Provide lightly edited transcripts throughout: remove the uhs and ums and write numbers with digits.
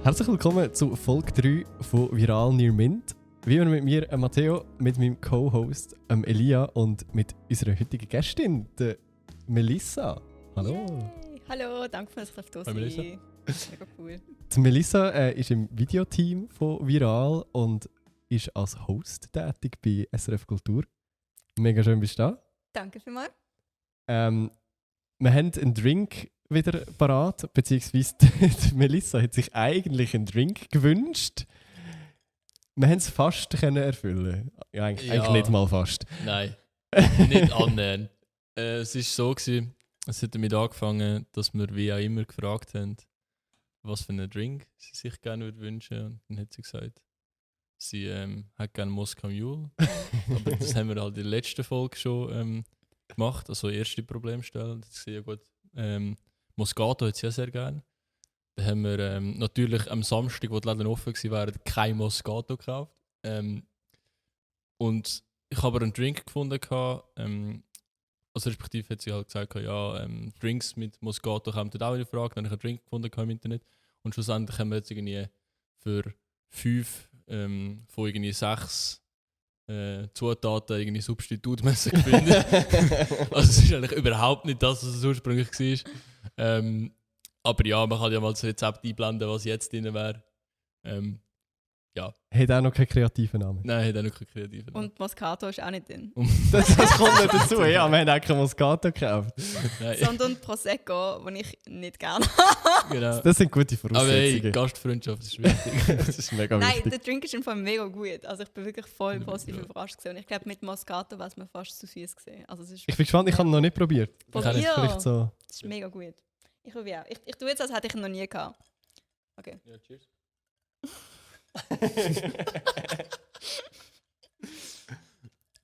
Herzlich willkommen zu Folge 3 von Viral Near Mint. Wie immer mit mir, Matteo, mit meinem Co-Host Elia und mit unserer heutigen Gästin, der Melissa. Hallo. Yay. Hallo, danke für das da sein. Melissa. Mega cool. Die Melissa ist im Videoteam von Viral und ist als Host tätig bei SRF Kultur. Mega schön, bist du da. Danke vielmals. Wir haben einen Drink wieder parat, beziehungsweise die Melissa hat sich eigentlich einen Drink gewünscht. Wir haben es fast erfüllen. Ja, eigentlich nicht mal fast. Nein, nicht annähernd. Es war so, es hat damit angefangen, dass wir wie auch immer gefragt haben, was für einen Drink sie sich gerne würde wünschen. Und dann hat sie gesagt, sie hat gerne Moscow Mule. Aber das haben wir halt in der letzten Folge schon gemacht, also erste Problemstelle. Das ist ja gut. Moscato hat sie ja sehr gerne. Dann haben wir natürlich am Samstag, wo die Läden offen waren, kein Moscato gekauft. Und ich habe aber einen Drink gefunden. Also respektive hat sie halt gesagt, ja, Drinks mit Moscato kommen auch in Frage. Dann habe ich einen Drink gefunden im Internet. Und schlussendlich haben wir jetzt irgendwie für 5 von irgendwie 6 Zutaten irgendwie substitutmäßig gefunden. Also es ist eigentlich überhaupt nicht das, was es ursprünglich war. Aber ja, man kann ja mal das Rezept einblenden, was jetzt drin wäre. Ja. Hat auch noch keinen kreativen Namen. Nein, hat auch noch keinen kreativen Namen. Und Moscato ist auch nicht drin. Das kommt nicht dazu. Ja, wir haben auch keinen Moscato gekauft. Sondern Prosecco, den ich nicht gerne habe. Genau. Das sind gute Aber hey, Voraussetzungen. Gastfreundschaft ist wichtig. Das ist mega Nein, wichtig. der Drink ist im Fall mega gut. Also ich bin wirklich voll positiv überrascht gewesen. Und ich glaube, mit Moscato war es mir fast zu süß gesehen. Also es ist Ich bin gespannt, ich habe ihn noch nicht probiert. Probier. Vielleicht so. Das ist mega gut. Ich probiere. Ich tue jetzt, als hätte ich ihn noch nie gehabt. Okay. Ja, cheers.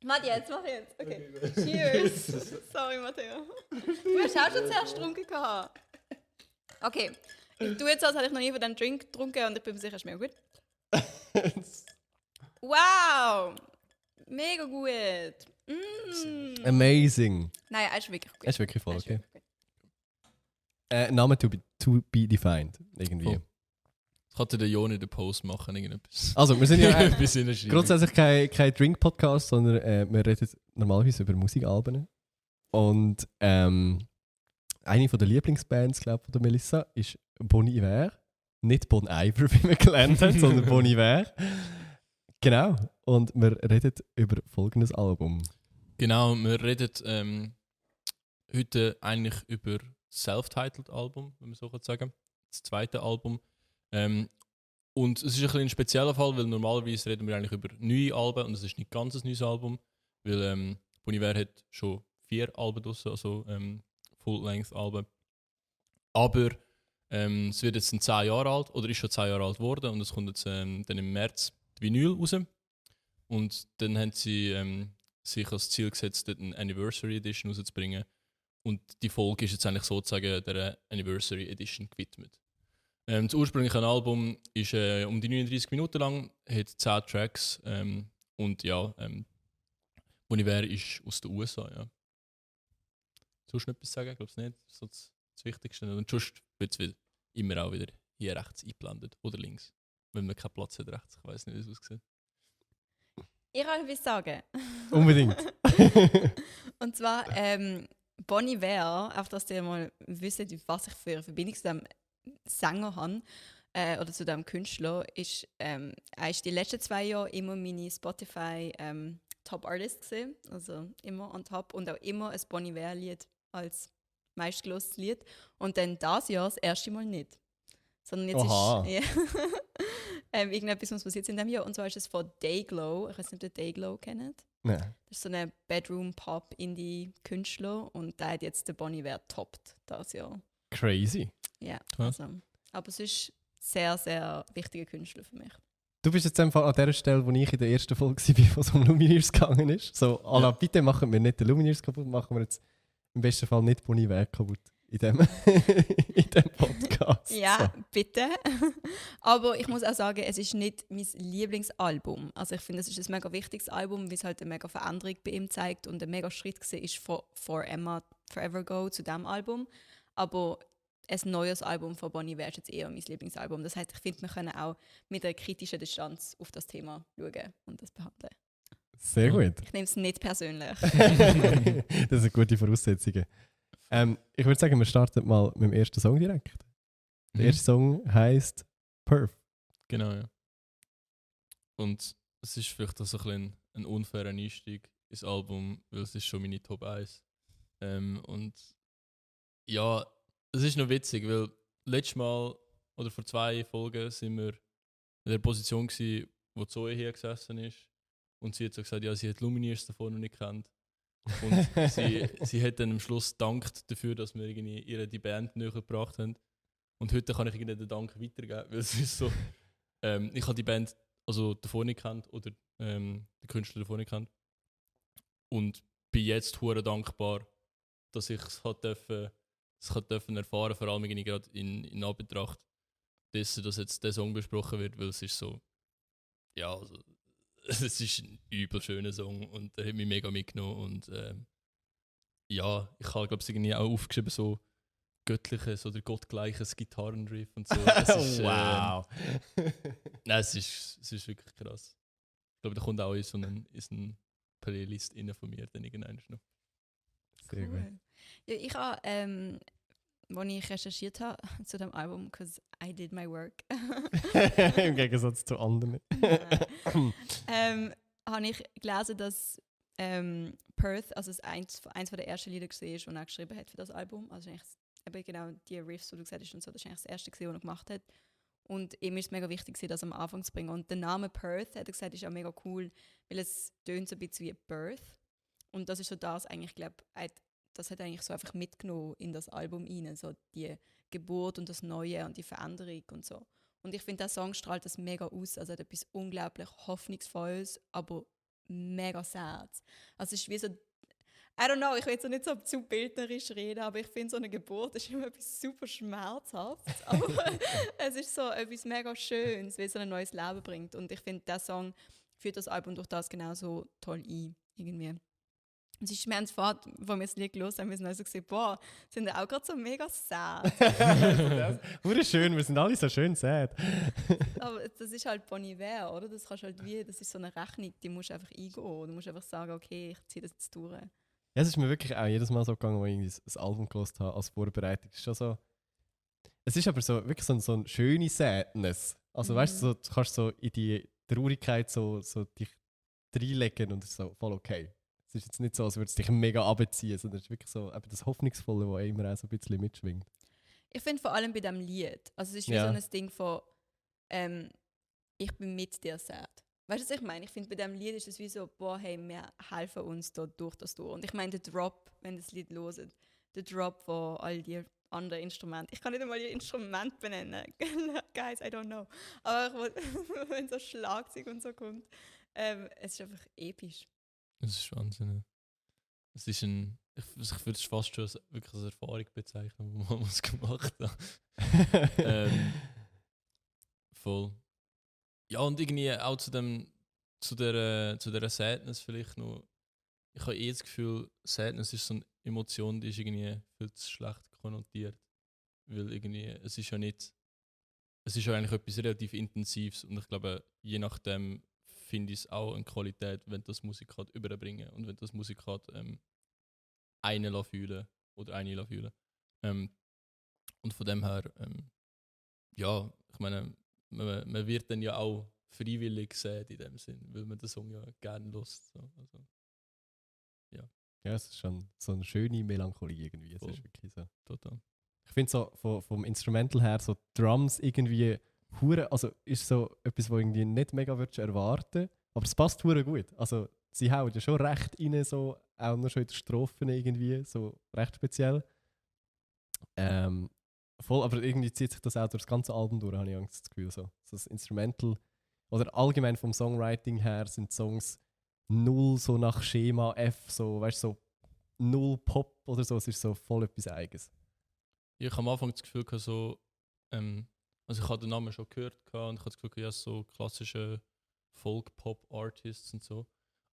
Mach jetzt. Okay. Cheers. Sorry, Matteo. Du hast auch schon zuerst getrunken gehabt. Okay. Ich tue jetzt, als hätte ich noch nie von diesem Drink getrunken und ich bin mir sicher, es ist mega gut. Wow! Mega gut. Amazing. Nein, er ist wirklich gut. Er ist wirklich voll, Er ist okay. wirklich gut. Name to be defined. Irgendwie. Voll. Das kann der Jon in den Post machen, irgendetwas. Also, wir sind ja Etwas hinschreiben. grundsätzlich kein Drink-Podcast, sondern wir reden normalerweise über Musikalben. Und eine von der Lieblingsbands, glaube ich, von der Melissa ist Bon Iver. Nicht Bon Iver, wie wir gelernt haben, sondern Bon Iver. Genau. Und wir reden über folgendes Album. Genau, wir reden heute eigentlich über das Self-Titled Album, wenn man so sagen kann. Das zweite Album. Und es ist ein bisschen ein spezieller Fall, weil normalerweise reden wir eigentlich über neue Alben und es ist nicht ganz ein neues Album, weil Bon Iver hat schon 4 Alben draussen, also Full-Length-Alben. Aber es wird jetzt 10 Jahre alt oder ist schon 10 Jahre alt geworden und es kommt jetzt dann im März die Vinyl raus. Und dann haben sie sich als Ziel gesetzt, eine Anniversary Edition rauszubringen. Und die Folge ist jetzt eigentlich sozusagen der Anniversary Edition gewidmet. Das ursprüngliche Album ist um die 39 Minuten lang, hat 10 Tracks und ja, Bon Iver ist aus den USA. Ja. Sonst noch etwas sagen? Ich glaube es nicht. Das ist so das Wichtigste. Und sonst wird es immer auch wieder hier rechts eingeblendet oder links, wenn man keinen Platz hat rechts. Ich weiß nicht, wie es aussieht. Ich kann etwas sagen. Unbedingt. Und zwar Bon Iver, auf dass ihr mal wisst, was ich für eine Verbindung zu dem Sänger habe oder zu dem Künstler, ist, er ist die letzten 2 Jahre immer meine Spotify Top Artist gewesen, also immer on top und auch immer ein Bon Iver Lied als meistgelöstes Lied und dann das Jahr das erste Mal nicht. Sondern jetzt Oha. ist irgendetwas, was passiert in diesem Jahr und zwar ist es von Dayglow. Ich weiß nicht, ob ihr Dayglow kennt. Nein. Das ist so ein Bedroom-Pop-Indie-Künstler und der hat jetzt den Bon Iver toppt das Jahr. Crazy. Ja, Krass. also, aber es ist sehr, sehr wichtiger Künstler für mich. Du bist jetzt einfach an der Stelle, wo ich in der ersten Folge war, wo es um Lumineers gegangen ist. So, Anna, bitte machen wir nicht den Lumineers kaputt, machen wir jetzt im besten Fall nicht Bon Iver kaputt in dem, in dem Podcast. Ja, So. bitte. Aber ich muss auch sagen, es ist nicht mein Lieblingsalbum. Also ich finde, es ist ein mega wichtiges Album, weil es halt eine mega Veränderung bei ihm zeigt und ein mega Schritt war von For Emma Forever Go zu diesem Album. Aber ein neues Album von Bon Iver ist jetzt eher mein Lieblingsalbum. Das heißt, ich finde, wir können auch mit einer kritischen Distanz auf das Thema schauen und das behandeln. Sehr gut. Ich nehme es nicht persönlich. Das sind gute Voraussetzungen. Ich würde sagen, wir starten mal mit dem ersten Song direkt. Der erste Song heisst Perth. Genau, ja. Und es ist vielleicht auch so ein bisschen ein unfairer Einstieg ins Album, weil es ist schon meine Top 1. Und ja, es ist noch witzig, weil letztes Mal oder vor 2 Folgen sind wir in der Position gewesen, wo Zoe hier gesessen ist. Und sie hat so gesagt, ja, sie hat Lumineers davor noch nicht gekannt. Und sie hat dann am Schluss gedankt dafür, dass wir irgendwie ihr die Band näher gebracht haben. Und heute kann ich ihnen den Dank weitergeben, weil es ist so, ich habe die Band also davor nicht gekannt oder den Künstler davor nicht gekannt. Und bin jetzt hure dankbar, dass ich es dürfen erfahren, vor allem irgendwie gerade in Anbetracht dessen, dass jetzt der Song besprochen wird, weil es ist so, ja, also, es ist ein übel schöner Song und der hat mich mega mitgenommen und ja, ich habe glaube ich irgendwie auch aufgeschrieben so göttliches oder gottgleiches Gitarrenriff und so. Es ist, Wow. Nein, es ist wirklich krass. Ich glaube, da kommt auch in so eine Playlist rein von mir, dann irgendwann noch. Sehr gut. Ja, ich habe, als ich recherchiert habe zu dem Album, because I did my work, Im Gegensatz zu anderen. habe ich gelesen, dass Perth, also eins der ersten Lieder war, die er geschrieben hat für das Album. Also eigentlich eben genau die Riffs, die du gesagt hast und so, das war eigentlich das erste, was er gemacht hat. Und ihm ist es mega wichtig, das am Anfang zu bringen. Und der Name Perth, hat er gesagt, ist auch mega cool, weil es tönt so ein bisschen wie Birth. Und das ist so das eigentlich, ich glaube, das hat eigentlich so einfach mitgenommen in das Album rein, so die Geburt und das Neue und die Veränderung und so. Und ich finde, der Song strahlt das mega aus, also hat etwas unglaublich Hoffnungsvolles, aber mega sad. Also es ist wie so, I don't know, ich will jetzt nicht so zu bildnerisch reden, aber ich finde, so eine Geburt ist immer etwas super Schmerzhaftes, aber es ist so etwas mega Schönes, weil es so ein neues Leben bringt. Und ich finde, der Song führt das Album durch das genauso toll ein, irgendwie. Und es ist mir sofort, als wir das Lied gehört haben, wir sind also gesehen, boah, sind wir auch gerade so mega sad. Wurde schön, wir sind alle so schön sad. Aber das ist halt Bon Iver, oder? Das ist so eine Rechnung, die musst du einfach eingehen. Du musst einfach sagen, okay, ich ziehe das jetzt durch. Ja, es ist mir wirklich auch jedes Mal so gegangen, wo ich irgendwie das Album gehört habe als Vorbereitung. Es ist schon so. Es ist aber so wirklich so eine schöne Sadness. Also weißt du, so, du kannst so in die Traurigkeit so dich reinlegen und es ist so voll okay. Es ist jetzt nicht so, als würde es dich mega abziehen, sondern es ist wirklich so eben das Hoffnungsvolle, das immer auch so ein bisschen mitschwingt. Ich finde vor allem bei diesem Lied, also es ist wie Ja. so ein Ding von ich bin mit dir sad. Weißt du, was ich meine? Ich finde, bei diesem Lied ist es wie so, boah, hey, wir helfen uns da durch das durch. Und ich meine, der Drop, wenn das Lied loset, der Drop von all die anderen Instrumente. Ich kann nicht einmal die Instrumente benennen. Guys, I don't know. Aber wenn so Schlagzeug und so kommt, es ist einfach episch. Das ist Wahnsinn. Ja. Es ist ich würde es fast schon wirklich als Erfahrung bezeichnen, wo man es gemacht hat. Voll. Ja, und irgendwie auch zu dieser Sadness vielleicht noch. Ich habe das Gefühl, Sadness ist so eine Emotion, die ist irgendwie viel zu schlecht konnotiert. Weil irgendwie, es ist ja eigentlich etwas relativ Intensives und ich glaube, je nachdem finde ich es auch eine Qualität, wenn das Musik hat überbringen und wenn das Musik hat einen fühlen oder eine fühlen. Und von dem her, ja, ich meine, man wird dann ja auch freiwillig gesehen in dem Sinn, weil man den Song ja gerne hört. So. Also, ja. Ja, es ist schon so eine schöne Melancholie irgendwie. Es Voll. ist wirklich so. Total. Ich finde so vom Instrumental her, so Drums irgendwie hure, also ist so etwas, was irgendwie nicht mega würdest erwarten, aber es passt hure gut. Also sie hauen ja schon recht rein, so auch noch schon in den Strophen irgendwie, so recht speziell. Voll, aber irgendwie zieht sich das auch durch das ganze Album durch, habe ich Angst, das Gefühl. So das Instrumental oder allgemein vom Songwriting her sind Songs null so nach Schema F, so weißt du, so null Pop oder so, es ist so voll etwas Eigenes. Ich habe am Anfang das Gefühl, so, also ich habe den Namen schon gehört und ich habe das Gefühl, ja, so klassische Folk-Pop-Artists und so.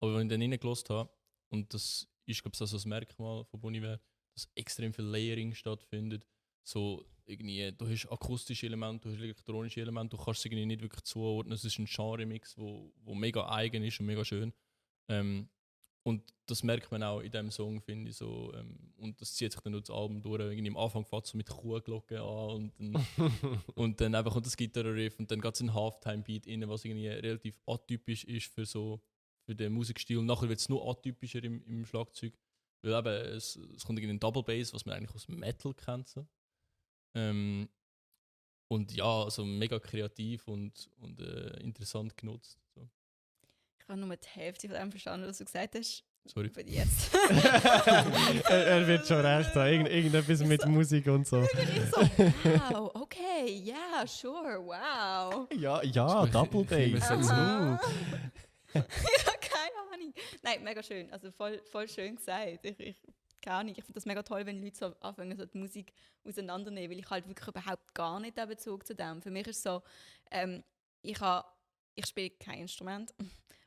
Aber wenn ich dann reingelassen habe, und das ist, glaube ich, also das Merkmal von Bon Iver, dass extrem viel Layering stattfindet, so irgendwie, du hast akustische Elemente, du hast elektronische Elemente, du kannst es irgendwie nicht wirklich zuordnen. Es ist ein Genre-Mix, wo mega eigen ist und mega schön. Und das merkt man auch in diesem Song, finde ich so. Und das zieht sich dann durch das Album durch. Irgendwie am Anfang fängt es so mit Kuhglocken an und dann einfach kommt das Gitarre-Riff und dann geht es ein Halftime-Beat rein, was irgendwie relativ atypisch ist für den Musikstil. Und nachher wird es nur atypischer im Schlagzeug. Weil eben, es kommt irgendwie ein Double Bass, was man eigentlich aus Metal kennt. So. Und ja, also mega kreativ und interessant genutzt. So. Ich habe nur die Hälfte von dem verstanden, was du gesagt hast. Sorry. Aber jetzt. er wird schon recht haben. Irgendetwas mit Musik und so. Ich so, wow, okay, yeah, sure, wow. Ja, Double Bass. Aha. Ja, keine Ahnung. Nein, mega schön. Also voll schön gesagt. Keine Ahnung. Ich finde das mega toll, wenn Leute so anfangen, so die Musik auseinandernehmen, weil ich halt wirklich überhaupt gar nicht den Bezug zu dem. Für mich ist es so, ich spiele kein Instrument,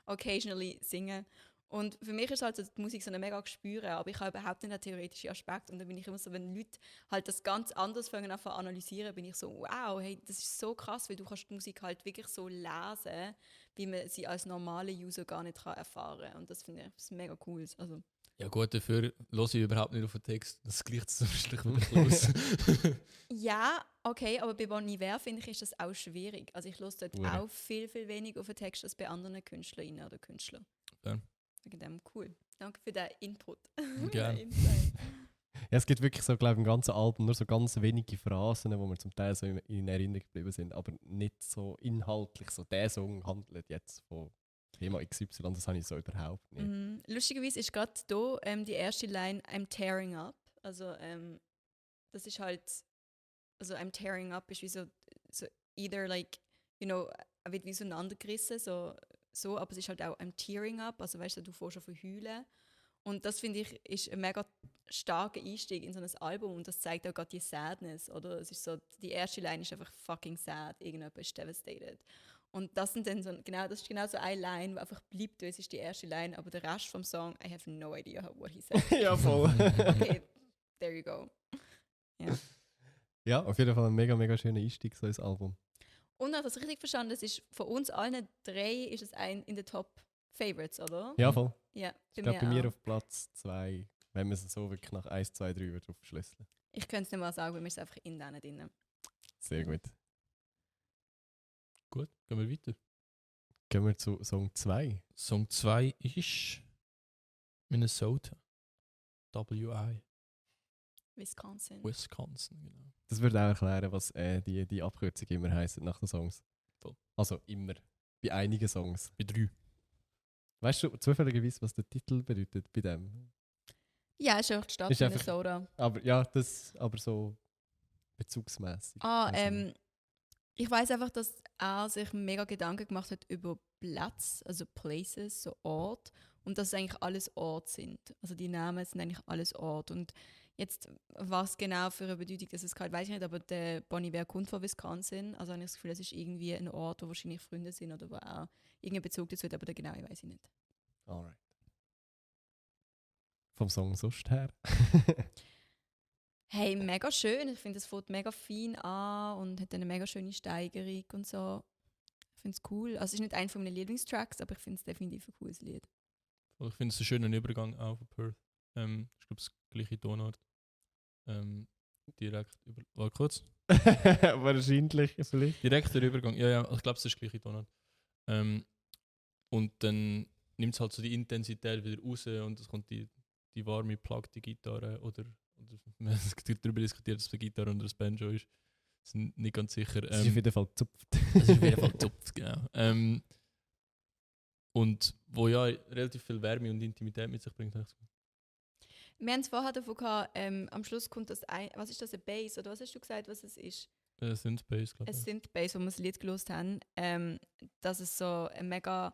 occasionally singen. Und für mich ist halt so die Musik so eine mega Gespüre, aber ich habe überhaupt nicht den theoretischen Aspekt. Und dann bin ich immer so, wenn Leute halt das ganz anders fangen an zu analysieren, bin ich so, wow, hey, das ist so krass, weil du kannst die Musik halt wirklich so lesen, wie man sie als normale User gar nicht erfahren kann. Und das finde ich mega cool. Also. Ja gut, dafür höre ich überhaupt nicht auf den Text. Das gleicht zum Schluss wirklich aus. Ja, okay, aber bei Bon Iver finde ich, ist das auch schwierig. Also ich höre dort auch viel weniger auf den Text als bei anderen Künstlerinnen oder Künstlern. Ja. Wegen dem cool. Danke für den Input. Gerne. Ja, es gibt wirklich so, glaube ich, im ganzen Album nur so ganz wenige Phrasen, wo mir zum Teil so in Erinnerung geblieben sind, aber nicht so inhaltlich. So, der Song handelt jetzt von Thema XY, das habe ich so überhaupt nicht. Lustigerweise ist gerade hier die erste Line I'm tearing up. Also das ist halt, also I'm tearing up ist wie so either like, you know, er wird wie so auseinandergerissen, so, aber es ist halt auch I'm tearing up, also weißt du fährst schon von heulen. Und das finde ich ist ein mega starker Einstieg in so ein Album und das zeigt auch gerade die Sadness, oder? Es ist so, die erste Line ist einfach fucking sad, irgendjemand ist devastated. Und das sind dann so, das ist genau so eine Line, die einfach bleibt, es ist die erste Line, aber der Rest vom Song, I have no idea what he said. Ja, voll. Okay, there you go. Ja. Ja, auf jeden Fall ein mega, mega schöner Einstieg so ins Album. Und habe ich das richtig verstanden, das ist von uns allen drei ist es ein in den Top Favorites, oder? Ja, voll. Ja, Ich glaube, bei mir auch. auf Platz 2, wenn man es so wirklich nach 1, 2, 3 wird aufschlüsseln. Ich könnte es nicht mal sagen, weil wir sind einfach in denen drin. Sehr gut. Gut, gehen wir weiter. Gehen wir zu Song 2. Song 2 ist Minnesota. WI. Wisconsin. Wisconsin, genau. Das würde auch erklären, was die Abkürzung immer heisst nach den Songs. Voll. Also immer. Bei einigen Songs. Bei 3. Weißt du zufälligerweise, was der Titel bedeutet bei dem? Ja, ist auch die Stadt Ist einfach- Minnesota. Aber ja, das aber so bezugsmässig. Also, Ich weiß einfach, dass er sich mega Gedanken gemacht hat über Platz, also Places, so Ort, und dass es eigentlich alles Orte sind. Also die Namen sind eigentlich alles Orte. Und jetzt, was genau für eine Bedeutung das hat, weiß ich nicht, aber der Bon Iver kommt von Wisconsin, also habe ich das Gefühl, es ist irgendwie ein Ort, wo wahrscheinlich Freunde sind oder wo auch irgendein Bezug dazu hat, aber der genaue weiß ich nicht. alright. Vom Song sonst her. Hey, mega schön. Ich finde, es fängt mega fein an und hat eine mega schöne Steigerung und so. Ich finde es cool. Also es ist nicht einer von meinen Lieblingstracks, aber ich finde es definitiv ein cooles Lied. Ich finde es einen schönen Übergang auch von Perth. Ich glaube, das gleiche Tonart. Direkt über. Warte kurz. Wahrscheinlich, vielleicht. Direkt der Übergang. Ja, ich glaube, es ist gleiche Tonart. Und dann nimmt es halt so die Intensität wieder raus und es kommt die warme, pluggte Gitarre oder wir haben darüber diskutiert, dass es eine Gitarre und ein Banjo ist. Sind nicht ganz sicher. Das ist auf jeden Fall gezupft. Das ist auf jeden Fall zupft, genau. Und wo ja relativ viel Wärme und Intimität mit sich bringt. Habe ich das Gefühl. Wir haben es vorher davon gehabt, am Schluss kommt das was ist das, ein Bass oder was hast du gesagt, was es ist? Synthbass, glaube Ein ich. Synth-Bass, wo wir das Lied gelost haben, dass es so ein mega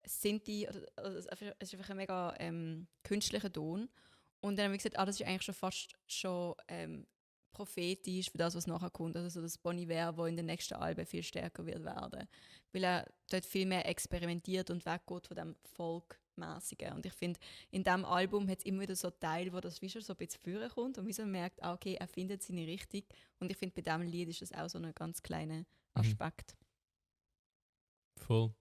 Synthi, also es ist einfach ein mega künstlicher Ton. Und dann haben wir gesagt, das ist eigentlich schon fast prophetisch für das, was nachher kommt. Also so das Bon Iver, das in den nächsten Alben viel stärker wird werden. Weil er dort viel mehr experimentiert und weggeht von dem Folk mäßigen. Und ich finde, in diesem Album hat es immer wieder so Teile, wo das wie schon so ein bisschen vorkommt und wie so merkt, okay, er findet seine Richtung. Und ich finde, bei diesem Lied ist das auch so ein ganz kleiner Aspekt. Voll.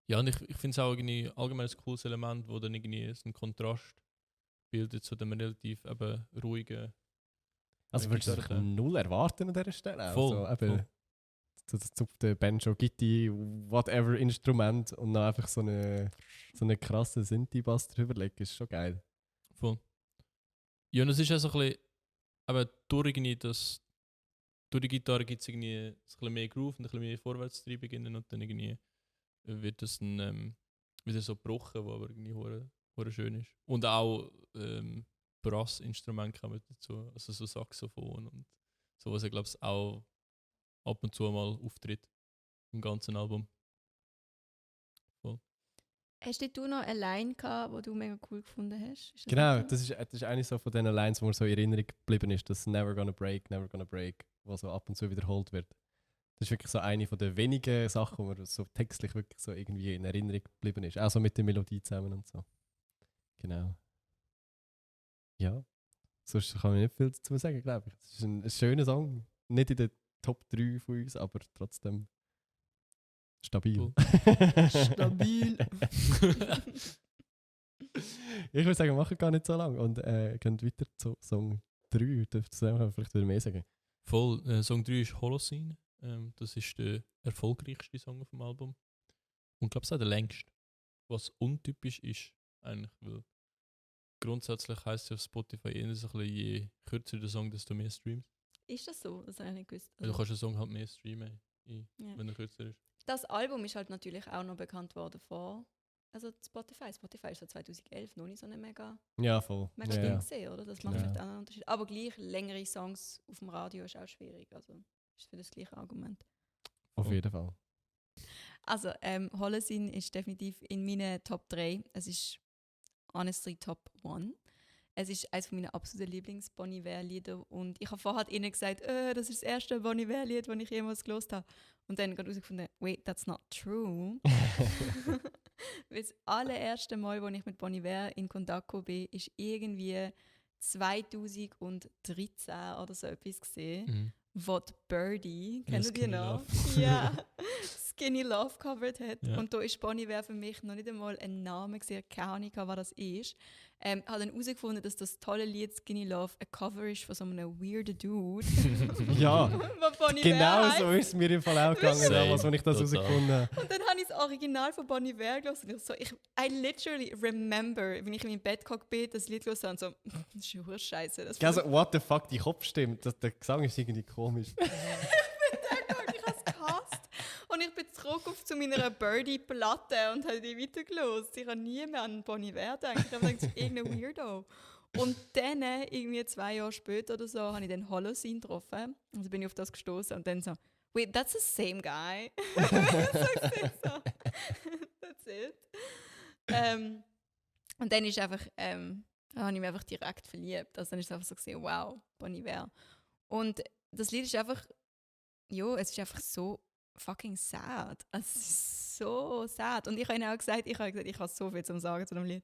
Ja, und ich finde es auch irgendwie allgemein ein cooles Element, wo dann irgendwie so einen Kontrast bildet zu dem relativ eben ruhigen. Also würdest du dich null erwarten an dieser Stelle? Voll, Also eben zu der Banjo, Gitti, whatever Instrument und dann einfach so eine krasse Synthi-Bass drüberlegen, ist schon geil. Voll. Ja, und es ist ja so ein bisschen, aber durch die Gitarre gibt es irgendwie ein bisschen mehr Groove und ein bisschen mehr Vorwärtstreibung und dann irgendwie wird das dann wieder so gebrochen, was aber irgendwie hure schön ist. Und auch Brassinstrumente kommen dazu, also so Saxophon und sowas, ich glaube, auch ab und zu mal auftritt im ganzen Album. Voll. Hast du noch eine Line gehabt, die du mega cool gefunden hast? Ist das Genau, nicht so? das ist eine so von diesen Lines, wo mir so in Erinnerung geblieben ist, das Never Gonna Break, was so ab und zu wiederholt wird. Das ist wirklich so eine von den wenigen Sachen, wo mir so textlich wirklich so irgendwie in Erinnerung geblieben ist. Auch so mit der Melodie zusammen und so. Genau. Ja, sonst kann man nicht viel dazu sagen, glaube ich. Es ist ein schöner Song. Nicht in den Top 3 von uns, aber trotzdem stabil. Cool. Stabil. Ich würde sagen, wir machen gar nicht so lange und gehen weiter zu Song 3. Dürft ihr vielleicht wieder mehr sagen? Voll. Song 3 ist Holocene. Das ist der erfolgreichste Song auf dem Album. Und ich glaube, es auch der längste. Was untypisch ist, eigentlich. Weil grundsätzlich heisst es auf Spotify eher so ein bisschen, je kürzer der Song, desto mehr Streams. Ist das so? Das habe ich nicht gewusst. Also, du kannst den Song halt mehr streamen, Ja. wenn er kürzer ist. Das Album ist halt natürlich auch noch bekannt worden vor. Also Spotify. Spotify ist so 2011 noch nicht so eine mega Ja, voll. Ding gesehen, oder? Das macht Genau. vielleicht auch einen Unterschied. Aber gleich längere Songs auf dem Radio ist auch schwierig. Also ist für das gleiche Argument. Auf jeden Fall. Also Holocene ist definitiv in meinen Top 3. Es ist honestly Top 1. Es ist eines meiner absoluten Lieblings-Bon Iver-Lieder. Und ich habe vorher ihnen gesagt, das ist das erste Bon Iver-Lied, das ich jemals gehört habe. Und dann gerade herausgefunden, wait, that's not true. Weil das allererste Mal, als ich mit Bon Iver in Kontakt gekommen bin, ist irgendwie 2013 oder so etwas gesehen, wo die Birdie, kennen die noch? Ja, Skinny Love covered hat. Ja. Und da ist Bon Iver für mich noch nicht einmal ein Name gesehen, keine Ahnung, was das ist. Habe dann herausgefunden, dass das tolle Lied Skinny Love ein Cover ist von so einem weirden Dude. Ja, Wo Bon Iver genau heisst. so ist es mir im Fall auch gegangen, Same, damals, als ich das total. herausgefunden habe. Und dann habe ich das Original von Bon Iver gelesen. Und I literally remember, wenn ich in meinem Bett gehockt bin, das Lied gelesen habe und so, das ist ja Scheiße. Also, what the fuck, die Kopf stimmt. Der Gesang ist irgendwie komisch. Ich habe es gehasst. Und ich bin zurück zu meiner Birdie-Platte und habe die weitergelesen. Ich habe nie mehr an Bon Iver gedacht. Ich habe gedacht, das ist irgendein Weirdo. Und dann, irgendwie 2 Jahre später oder so, habe ich den Holocene getroffen. Also bin ich auf das gestoßen und dann so, wait, that's the same guy. so. That's it. Und dann ist einfach, habe ich mich einfach direkt verliebt. Also dann ist es einfach so gesehen, wow, Bon Iver. Und das Lied ist einfach, es ist einfach so fucking sad. Es ist so sad. Und ich habe ihnen auch gesagt, ich habe so viel zu sagen zu dem Lied.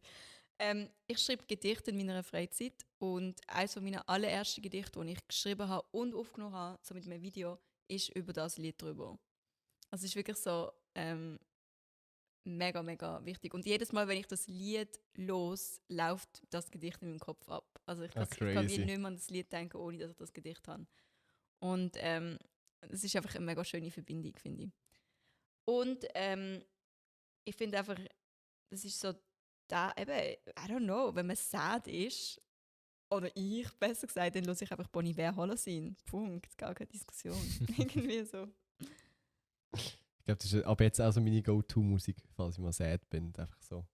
Ich schreibe Gedichte in meiner Freizeit und eines meiner allerersten Gedichte, die ich geschrieben habe und aufgenommen habe, so mit einem Video, ist über das Lied drüber. Also es ist wirklich so mega, mega wichtig. Und jedes Mal, wenn ich das Lied los, läuft das Gedicht in meinem Kopf ab. Also ich kann nicht mehr an das Lied denken, ohne dass ich das Gedicht habe. Und es ist einfach eine mega schöne Verbindung, finde ich. Und ich finde einfach, das ist so da eben, I don't know, wenn man sad ist, oder ich, besser gesagt, dann höre ich einfach Bon Iver Holocene. Punkt, gar keine Diskussion. Irgendwie so. Ich glaube, das ist ab jetzt auch so meine Go-To-Musik, falls ich mal sad bin. Einfach so.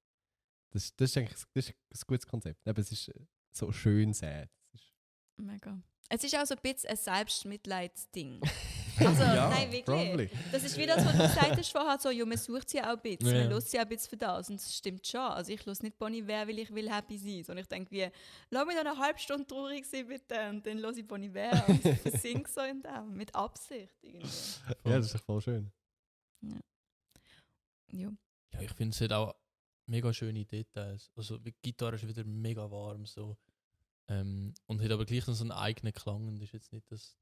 Das ist eigentlich das ist ein gutes Konzept. Aber es ist so schön sad. Mega. Es ist auch so ein bisschen ein Selbstmitleidsding. Also, Ja, nein, wirklich. probably. Das ist wie das, was du gesagt hast vorher, so, man sucht sie auch ein bisschen, Ja. man hört sie auch ein bisschen für das. Und das stimmt schon. Also ich höre nicht Bon Iver, weil ich will happy sein, sondern ich denke wie, lass mich dann eine halbe Stunde traurig sein bitte und dann höre ich Bon Iver und singe so in dem, mit Absicht irgendwie. Ja, das ist doch voll schön. Ja. Ja, ich finde es halt auch mega schöne Details. Also die Gitarre ist wieder mega warm so. Und hat aber gleich noch so einen eigenen Klang. Und ist jetzt nicht das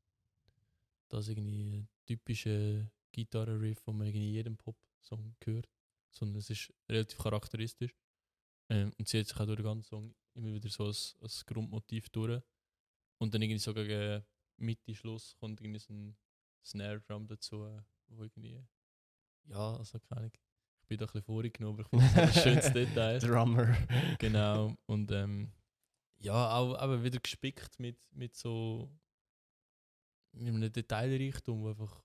irgendwie ein typische Gitarrenriff, den man irgendwie in jedem Pop-Song hört. Sondern es ist relativ charakteristisch. Und zieht sich auch durch den ganzen Song immer wieder so als Grundmotiv durch. Und dann irgendwie so gegen Mitte, Schluss kommt irgendwie so ein Snare Drum dazu, wo irgendwie, ja, also keine Ahnung, ich bin da ein bisschen vorgenommen, aber ich finde das ein schönes Detail. Drummer. Genau, und ja, auch aber wieder gespickt mit so mit einem Detailreichtum, der einfach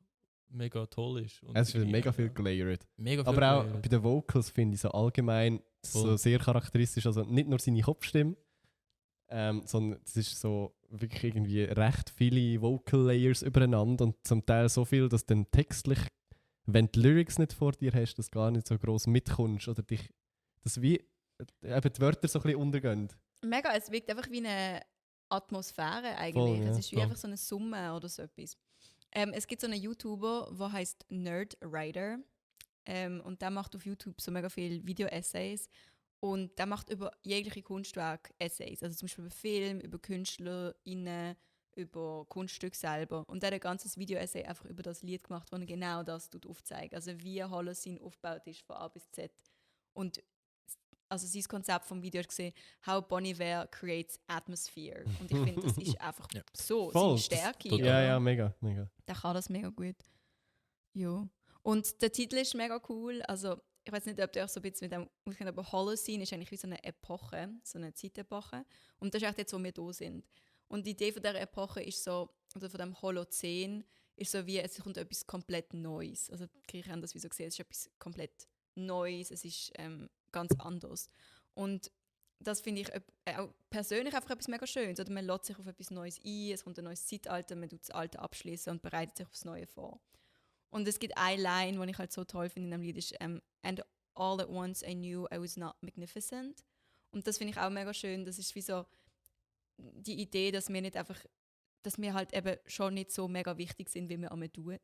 mega toll ist. Und Es ist wieder irgendwie, mega viel gelayert. Mega viel Aber auch gelayert. bei den Vocals finde ich so allgemein so Voll. sehr charakteristisch. Also nicht nur seine Kopfstimme, sondern es ist so wirklich irgendwie recht viele Vocal Layers übereinander und zum Teil so viel, dass dann textlich, wenn du die Lyrics nicht vor dir hast, das gar nicht so gross mitkommst oder dich, dass wie eben die Wörter so ein bisschen untergehen. Mega, es wirkt einfach wie eine Atmosphäre eigentlich. Voll, ja, Es ist wie voll. einfach so eine Summe oder so etwas. Es gibt so einen YouTuber, der heißt Nerdwriter. Und der macht auf YouTube so mega viele Video-Essays. Und der macht über jegliche Kunstwerke Essays. Also zum Beispiel über Film, über KünstlerInnen, über Kunststücke selber. Und der hat ein ganzes Video-Essay einfach über das Lied gemacht, wo er genau das aufzeigt. Also wie Holocene aufgebaut ist von A bis Z. Und also sein Konzept vom Video gesehen, How Bon Iver creates atmosphere. Und ich finde, das ist einfach Ja. so Voll, seine Stärke. total. Ja, oder? ja, mega, mega. Der kann das mega gut. Ja. Und der Titel ist mega cool. Also, ich weiß nicht, ob ihr euch so ein bisschen mit dem auskennt, aber Holocene ist eigentlich wie so eine Epoche, so eine Zeitepoche. Und das ist echt jetzt, wo wir da sind. Und die Idee von dieser Epoche ist so, oder von dem Holozän, ist so wie, es kommt etwas komplett Neues. Also, die Griechen haben das wie so gesehen, es ist etwas komplett Neues, es ist ganz anders. Und das finde ich auch persönlich einfach etwas mega Schönes. Oder man lässt sich auf etwas Neues ein, es kommt ein neues Zeitalter, man tut das Alte abschließen und bereitet sich aufs Neue vor. Und es gibt eine Line, die ich halt so toll finde in dem Lied, ist «And all at once I knew I was not magnificent». Und das finde ich auch mega schön. Das ist wie so die Idee, dass wir nicht einfach, dass wir halt eben schon nicht so mega wichtig sind, wie wir einmal tun,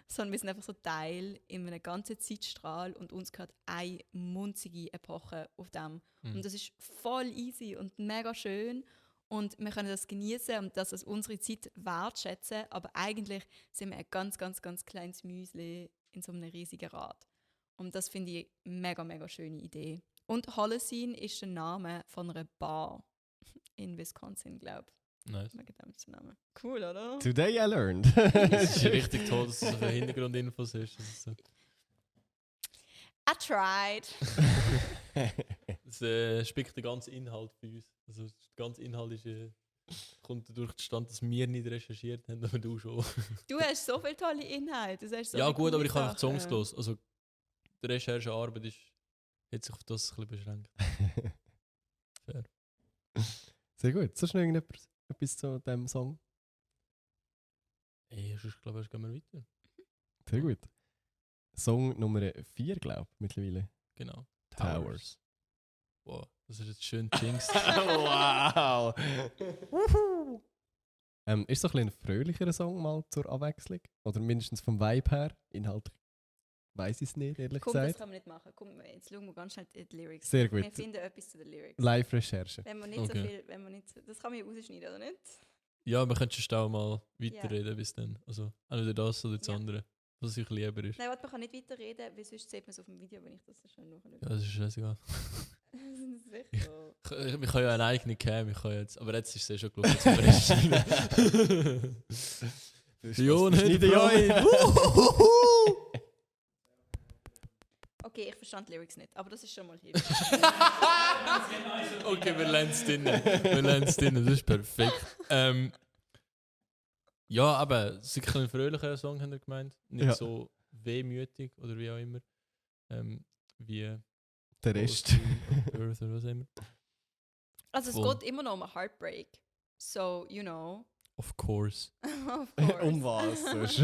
sondern wir sind einfach so Teil in einem ganzen Zeitstrahl und uns gehört eine munzige Epoche auf dem. Mhm. Und das ist voll easy und mega schön. Und wir können das genießen und das als unsere Zeit wertschätzen. Aber eigentlich sind wir ein ganz, ganz, ganz kleines Müsli in so einem riesigen Rad. Und das finde ich eine mega, mega schöne Idee. Und Holocene ist der Name von einer Bar in Wisconsin, glaube ich. Nice. Wegen dem ist der Name. Cool, oder? Today I learned. Es ist richtig toll, dass du so viele Hintergrundinfos hast. Das ist so. I tried. Das spickt den ganzen Inhalt für uns. Also der ganze Inhalt ist, kommt durch den Stand, dass wir nicht recherchiert haben, aber du schon. Du hast so viele tolle Inhalte. Du hast so Ja viele gut, aber coole ich habe einfach die Songs Sachen. gelesen. Also die Recherchearbeit hat sich auf das ein bisschen beschränkt. Fair. Sehr gut. Sonst noch etwas zu diesem Song? Ey, ich glaube, jetzt gehen wir weiter. Sehr gut. Song Nummer 4, glaube ich, mittlerweile. Genau. Towers. Wow, das ist jetzt schön jinxed. Wow! Ist so ein bisschen ein fröhlicherer Song mal zur Abwechslung? Oder mindestens vom Vibe her? Inhaltlich weiß ich es nicht, ehrlich Komm, das gesagt. kann man nicht machen. Komm, jetzt schauen wir ganz schnell die Lyrics. Sehr Wir gut. finden etwas zu den Lyrics. Live-Recherche. Wenn man nicht Okay. so viel, wenn man nicht so, das kann man ja rausschneiden, oder nicht? Ja, wir können schon auch mal weiterreden bis dann. Also entweder das oder das Ja. andere. Was euch lieber ist. Nein, warte, man kann nicht weiterreden, weil sonst sieht man es auf dem Video, wenn ich das so schnell nachschaue. Ja, das ist scheißegal. Sicher. Wir können ja eine eigene Cam, aber jetzt ist es ja schon gelaufen. Jetzt haben wir es. Ja, nicht Freund. Okay, ich verstand die Lyrics nicht, aber das ist schon mal hilfreich. Okay, wir lernen es drinnen. Das ist perfekt. Ja, aber es ist ein fröhlicher Song, haben wir gemeint. Nicht Ja. so wehmütig oder wie auch immer. Wie Der Rest. Earth oder was auch immer. Also es Voll. geht immer noch um einen Heartbreak. So, you know. Of course. Of course. Was? sonst?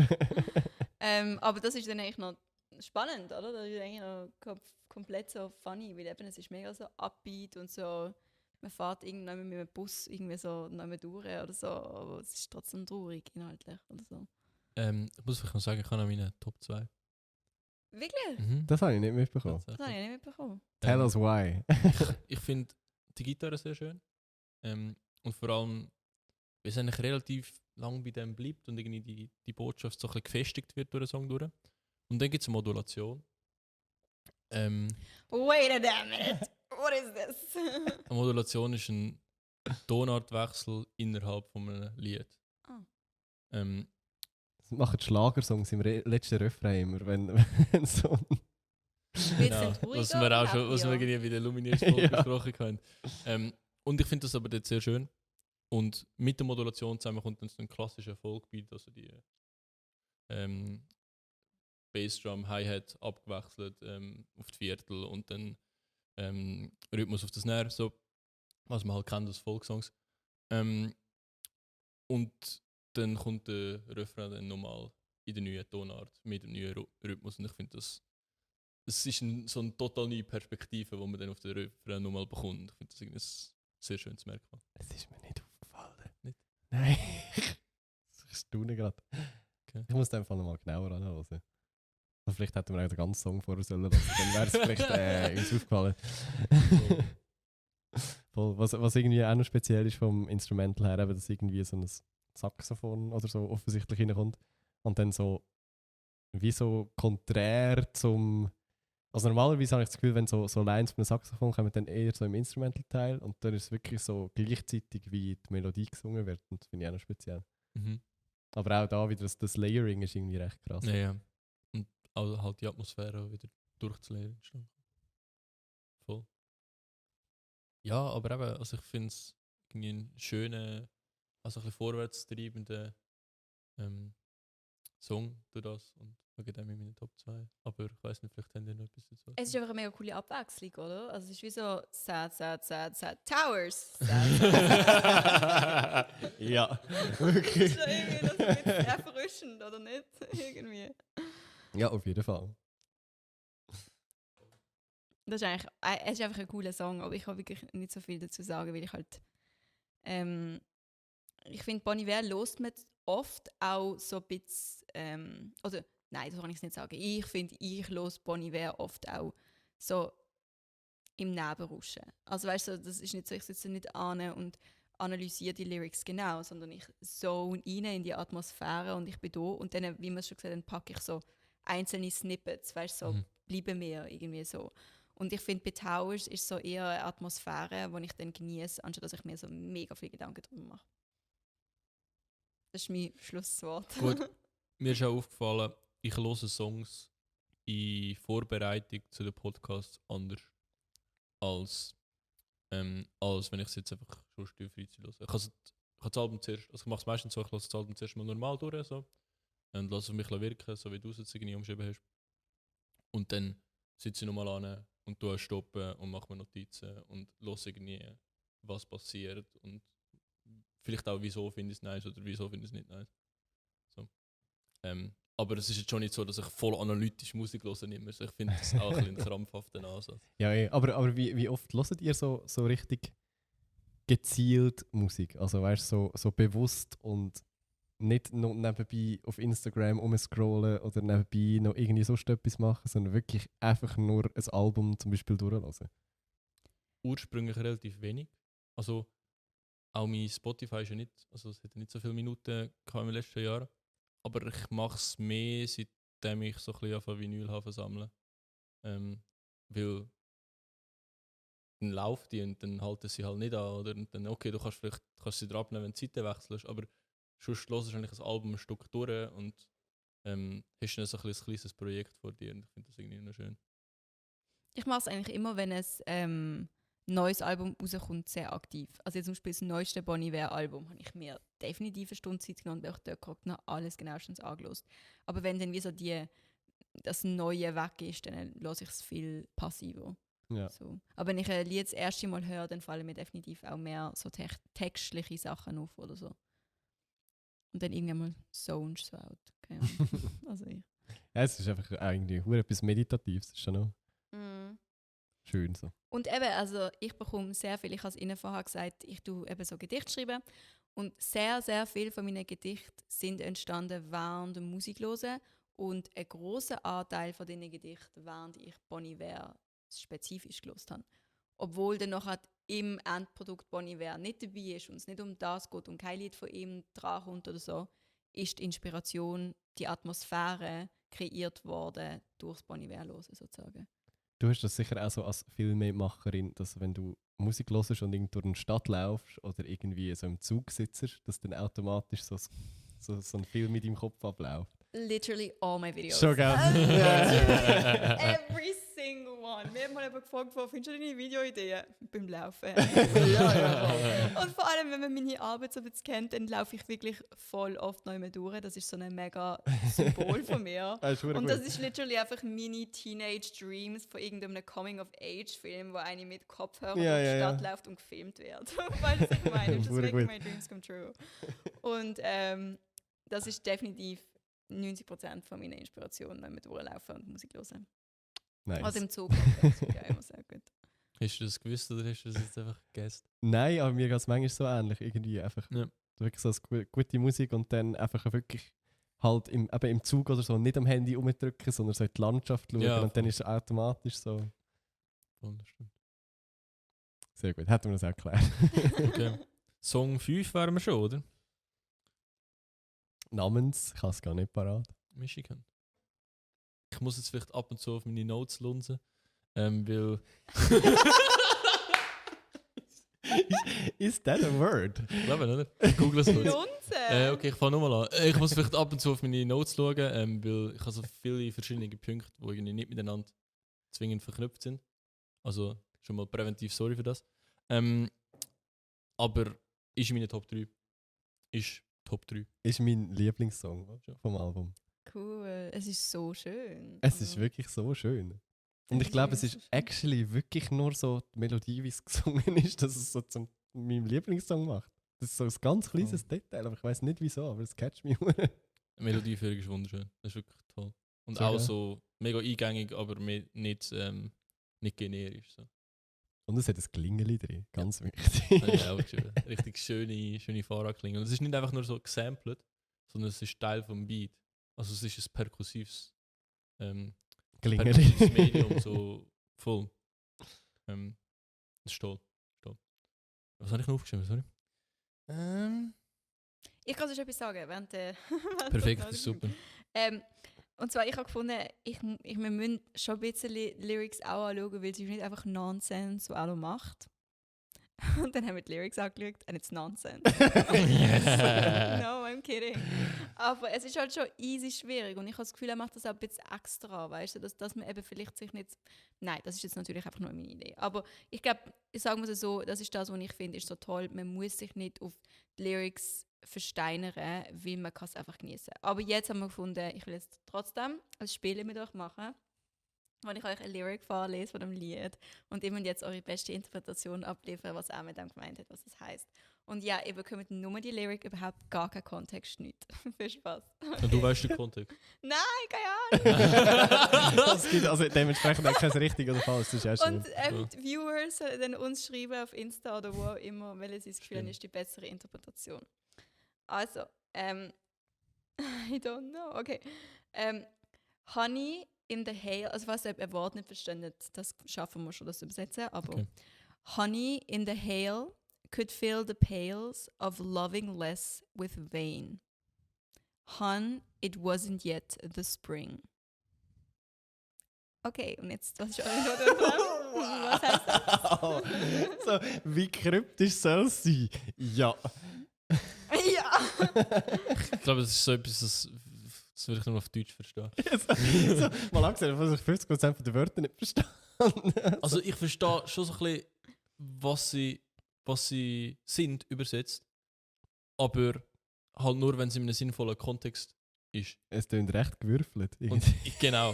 Aber das ist dann eigentlich noch spannend, oder? Das ist eigentlich noch komplett so funny, weil eben es ist mega so upbeat und so, man fährt irgendwann mit einem Bus irgendwie so noch mal durch oder so, aber es ist trotzdem traurig inhaltlich oder so. Ich muss vielleicht noch sagen, ich habe noch meine Top 2. Wirklich? Das habe ich nicht mitbekommen. Das habe ich nicht mitbekommen. Tell us why. Ich finde die Gitarre sehr schön. Und vor allem, weil es eigentlich relativ lang bei dem bleibt und irgendwie die Botschaft so ein bisschen gefestigt wird durch den Song durch. Und dann gibt es eine Modulation. Wait a damn minute. What is this? Eine Modulation ist ein Tonartwechsel innerhalb von einem Lied. Ah. Ähm, Das machen Schlagersongs im letzten Refrain immer, wenn so ein Wird's Genau, denn ruhiger was wir auch oder schon, was wir happier? irgendwie bei der Lumineers-Folge Ja. besprochen haben. Und ich finde das aber dort sehr schön. Und mit der Modulation zusammen kommt dann so ein klassischer Folkbeat, also die Bassdrum, Hi-Hat abgewechselt auf die Viertel und dann Rhythmus auf das Snare, so was man halt kennt aus Folksongs. Und dann kommt der Refrain dann nochmal in der neuen Tonart mit dem neuen Rhythmus und ich finde das es ist so eine total neue Perspektive, die man dann auf den Refrain nochmal bekommt. Ich finde das irgendwie ein sehr schönes Merkmal. Es ist mir nicht aufgefallen. Nicht? Nein. Ich staune gerade. Okay. Ich muss den Fall nochmal genauer anhören. Also vielleicht hätten wir auch den ganzen Song vorher sollen lassen. Dann wäre es vielleicht uns aufgefallen. Voll. Was irgendwie auch noch speziell ist vom Instrumental her, eben, dass irgendwie so ein Saxophon oder so offensichtlich reinkommt. Und dann so wie so konträr zum. Also normalerweise habe ich das Gefühl, wenn so Lines von einem Saxophon kommen, dann eher so im Instrumental-Teil und dann ist es wirklich so gleichzeitig wie die Melodie gesungen wird und das finde ich auch noch speziell. Mhm. Aber auch da wieder das Layering ist irgendwie recht krass. Ja, ja. Und auch halt die Atmosphäre auch wieder durchzuleeren. Voll. Ja, aber eben, also ich finde es irgendwie einen schönen, also ein bisschen vorwärtstreibenden Song durch das und wegen dem in meinen Top 2. Aber ich weiß nicht, vielleicht haben die noch etwas dazu. Es ist einfach eine mega coole Abwechslung, oder? Also es ist wie so sad, Towers. Sad. Ja, Das wirklich. ist doch irgendwie das ein bisschen erfrischend, oder nicht? Irgendwie. Ja, auf jeden Fall. Das ist eigentlich, es ist einfach ein cooler Song, aber ich kann wirklich nicht so viel dazu sagen, weil ich halt ich finde, Bon Iver lost man oft auch so ein bisschen, oder nein, so kann ich es nicht sagen. Ich finde, ich los Bon Iver oft auch so im Nebenrauschen. Also weißt du, das ist nicht so, ich sitze nicht an und analysiere die Lyrics genau, sondern ich zone rein in die Atmosphäre und ich bin da und dann, wie man schon gesagt hat, dann packe ich so einzelne Snippets, weißt du, so bleiben mir irgendwie so. Und ich finde, bei Towers ist so eher eine Atmosphäre, die ich dann genieße, anstatt dass ich mir so mega viel Gedanken darüber mache. Das ist mein Schlusswort. Gut. Mir ist auch aufgefallen, ich höre Songs in Vorbereitung zu den Podcasts anders als wenn ich es jetzt einfach schon Freizeit höre. Ich habe das Album zuerst, also ich mache es meistens so, ich lasse das Album zuerst mal normal durch so, und lasse es auf mich wirken, so wie du es jetzt irgendwie umschrieben hast. Und dann sitze ich nochmal an und tue stoppen und mache mir Notizen und höre irgendwie, was passiert und vielleicht auch, wieso finde ich es nice oder wieso finde ich es nicht nice. So. Aber es ist jetzt schon nicht so, dass ich voll analytisch Musik höre immer. Ich finde das auch ein krampfhafter Ansatz. Ja, aber wie oft hört ihr so richtig gezielt Musik? Also weißt du, so bewusst und nicht noch nebenbei auf Instagram umscrollen oder nebenbei noch irgendwie so etwas machen, sondern wirklich einfach nur ein Album zum Beispiel durchlassen? Ursprünglich relativ wenig. Also auch mein Spotify ist ja nicht, also es hat ja nicht so viele Minuten gehabt im letzten Jahr. Aber ich mache es mehr, seitdem ich so ein bisschen auf Vinyl sammeln. Weil dann läuft die und dann halten sie halt nicht an. Oder? Und dann, okay, du kannst sie dir abnehmen, wenn du die Seite wechselst, aber sonst hörst du eigentlich ein Album ein Stück durch und hast dann so ein kleines Projekt vor dir und ich finde das irgendwie noch schön. Ich mache es eigentlich immer, wenn ein neues Album rauskommt, sehr aktiv. Also jetzt zum Beispiel das neueste Bon Iver Album habe ich mir definitiv eine Stunde Zeit genommen und auch dort geguckt und alles genauestens angelost. Aber wenn dann wie so das Neue weg ist, dann höre ich es viel passiver. Ja. So. Aber wenn ich ein Lied das erste Mal höre, dann fallen mir definitiv auch mehr so textliche Sachen auf oder so. Und dann irgendwann mal zonest du out. Okay. Also ich. Ja, es ist einfach eigentlich etwas Meditatives. Das ist schon noch schön so. Und eben, also ich bekomme sehr viel, ich habe es Ihnen vorher gesagt, ich tue eben so Gedichte schreiben und sehr, sehr viele von meinen Gedichten sind entstanden während dem Musik hören und ein grosser Anteil von diesen Gedichten, während ich Bon Iver spezifisch gelesen habe. Obwohl dann nachher im Endprodukt Bon Iver nicht dabei ist und es nicht um das geht und kein Lied von ihm drankommt oder so, ist die Inspiration, die Atmosphäre kreiert worden durch das Bon Iver hören sozusagen. Du hast das sicher auch so als Filmemacherin, dass wenn du Musik hörst und irgendwo durch eine Stadt laufst oder irgendwie so im Zug sitzt, dass dann automatisch so ein Film mit deinem Kopf abläuft. Literally all my videos. Schon, gell? Every single one. Mir hat mal jemand gefragt, wo findest du deine Videoideen? Beim Laufen. Und vor allem, wenn man meine Arbeit so ein bisschen kennt, dann laufe ich wirklich voll oft neu mehr durch. Das ist so ein mega Symbol von mir. Und das ist literally einfach meine Teenage Dreams von irgendeinem Coming-of-Age-Film, wo eine mit Kopfhörern durch die Stadt läuft und gefilmt wird. Weil das ich meine, just making my dreams come true. Und das ist definitiv 90% von meiner Inspiration, wenn wir durchlaufen und Musik hören. Nice. Also im Zug ist Musik ja immer sehr gut. Hast du das gewusst oder hast du das jetzt einfach gegessen? Nein, aber mir geht es manchmal so ähnlich. Irgendwie einfach wirklich so gute Musik und dann einfach wirklich halt im Zug oder so nicht am Handy rumdrücken, sondern so in die Landschaft schauen und dann ist es automatisch so. Voll, das stimmt. Sehr gut, hätten wir das erklärt. Okay. Song 5 wären wir schon, oder? Namens, ich habe es gar nicht parat. Michigan. Ich muss jetzt vielleicht ab und zu auf meine Notes lunzen, weil... Is that a word? Ich glaube nicht. Google es kurz. Lunzen? Okay, ich fange nochmal an. Ich muss vielleicht ab und zu auf meine Notes schauen, weil ich habe so viele verschiedene Punkte, die irgendwie nicht miteinander zwingend verknüpft sind. Also schon mal präventiv sorry für das. Aber ist meine Top 3. Ist Top 3. Ist mein Lieblingssong vom Album. Cool, es ist so schön. Es ist wirklich so schön. Und ich glaube, es ist actually wirklich nur so die Melodie, wie es gesungen ist, dass es so zu meinem Lieblingssong macht. Das ist so ein ganz kleines Detail, aber ich weiß nicht wieso, aber es catcht mich. Die Melodieführung ist wunderschön. Das ist wirklich toll. Und so, auch so mega eingängig, aber nicht generisch. So. Und es hat ein Klingeli drin, ganz wichtig. Habe ich auch geschrieben. Richtig schöne Fahrradklingel. Und es ist nicht einfach nur so gesampelt, sondern es ist Teil vom Beat. Also es ist ein perkussives Medium, so voll. Das ist toll. Was habe ich noch aufgeschrieben, sorry? Ich kann sonst etwas sagen, während Perfekt, das ist super. Und zwar, ich habe gefunden, wir müssen schon ein bisschen Lyrics auch anschauen, weil sie nicht einfach Nonsense, was auch macht. Und dann haben wir die Lyrics angeschaut und it's Nonsense. Yes. No, I'm kidding. Aber es ist halt schon easy schwierig und ich habe das Gefühl, er macht das auch ein bisschen extra, weißt du, dass man eben vielleicht sich nicht... Nein, das ist jetzt natürlich einfach nur meine Idee. Aber ich glaube, ich sage mal so, das ist das, was ich finde, ist so toll. Man muss sich nicht auf die Lyrics versteinern, weil man kann es einfach genießen. Aber jetzt haben wir gefunden, ich will jetzt trotzdem ein Spiel mit euch machen, wo ich euch ein Lyric vorlese von dem Lied und ihr müsst jetzt eure beste Interpretation abliefern, was er mit dem gemeint hat, was das heisst. Und ja, ihr bekommt nur die Lyric, überhaupt gar keinen Kontext, nicht. Viel Spaß. Okay. Und du weißt den Kontext? Nein, keine Ahnung. Es gibt also dementsprechend auch kein richtig oder falsch. Das ist und die Viewers sollen dann uns schreiben auf Insta oder wo auch immer, welches sie das Gefühl haben, ist die bessere Interpretation. Also, I don't know, okay. Honey in the Hail, also falls ihr ein Wort nicht verstanden, das schaffen wir schon, das zu übersetzen, aber okay. Honey in the Hail could fill the pails of loving less with vain. Hun, it wasn't yet the spring. Okay, und jetzt, was ist eure Was heißt das? So, wie kryptisch soll es sein? Ja. Ja. Ich glaube, das ist so etwas, das würde ich nur auf Deutsch verstehen. So, mal abgesehen, dass ich 50% der Wörter nicht verstehe. Also ich verstehe schon so ein bisschen, was sie sind, übersetzt. Aber halt nur, wenn es in einem sinnvollen Kontext ist. Es klingt recht gewürfelt. Und, genau.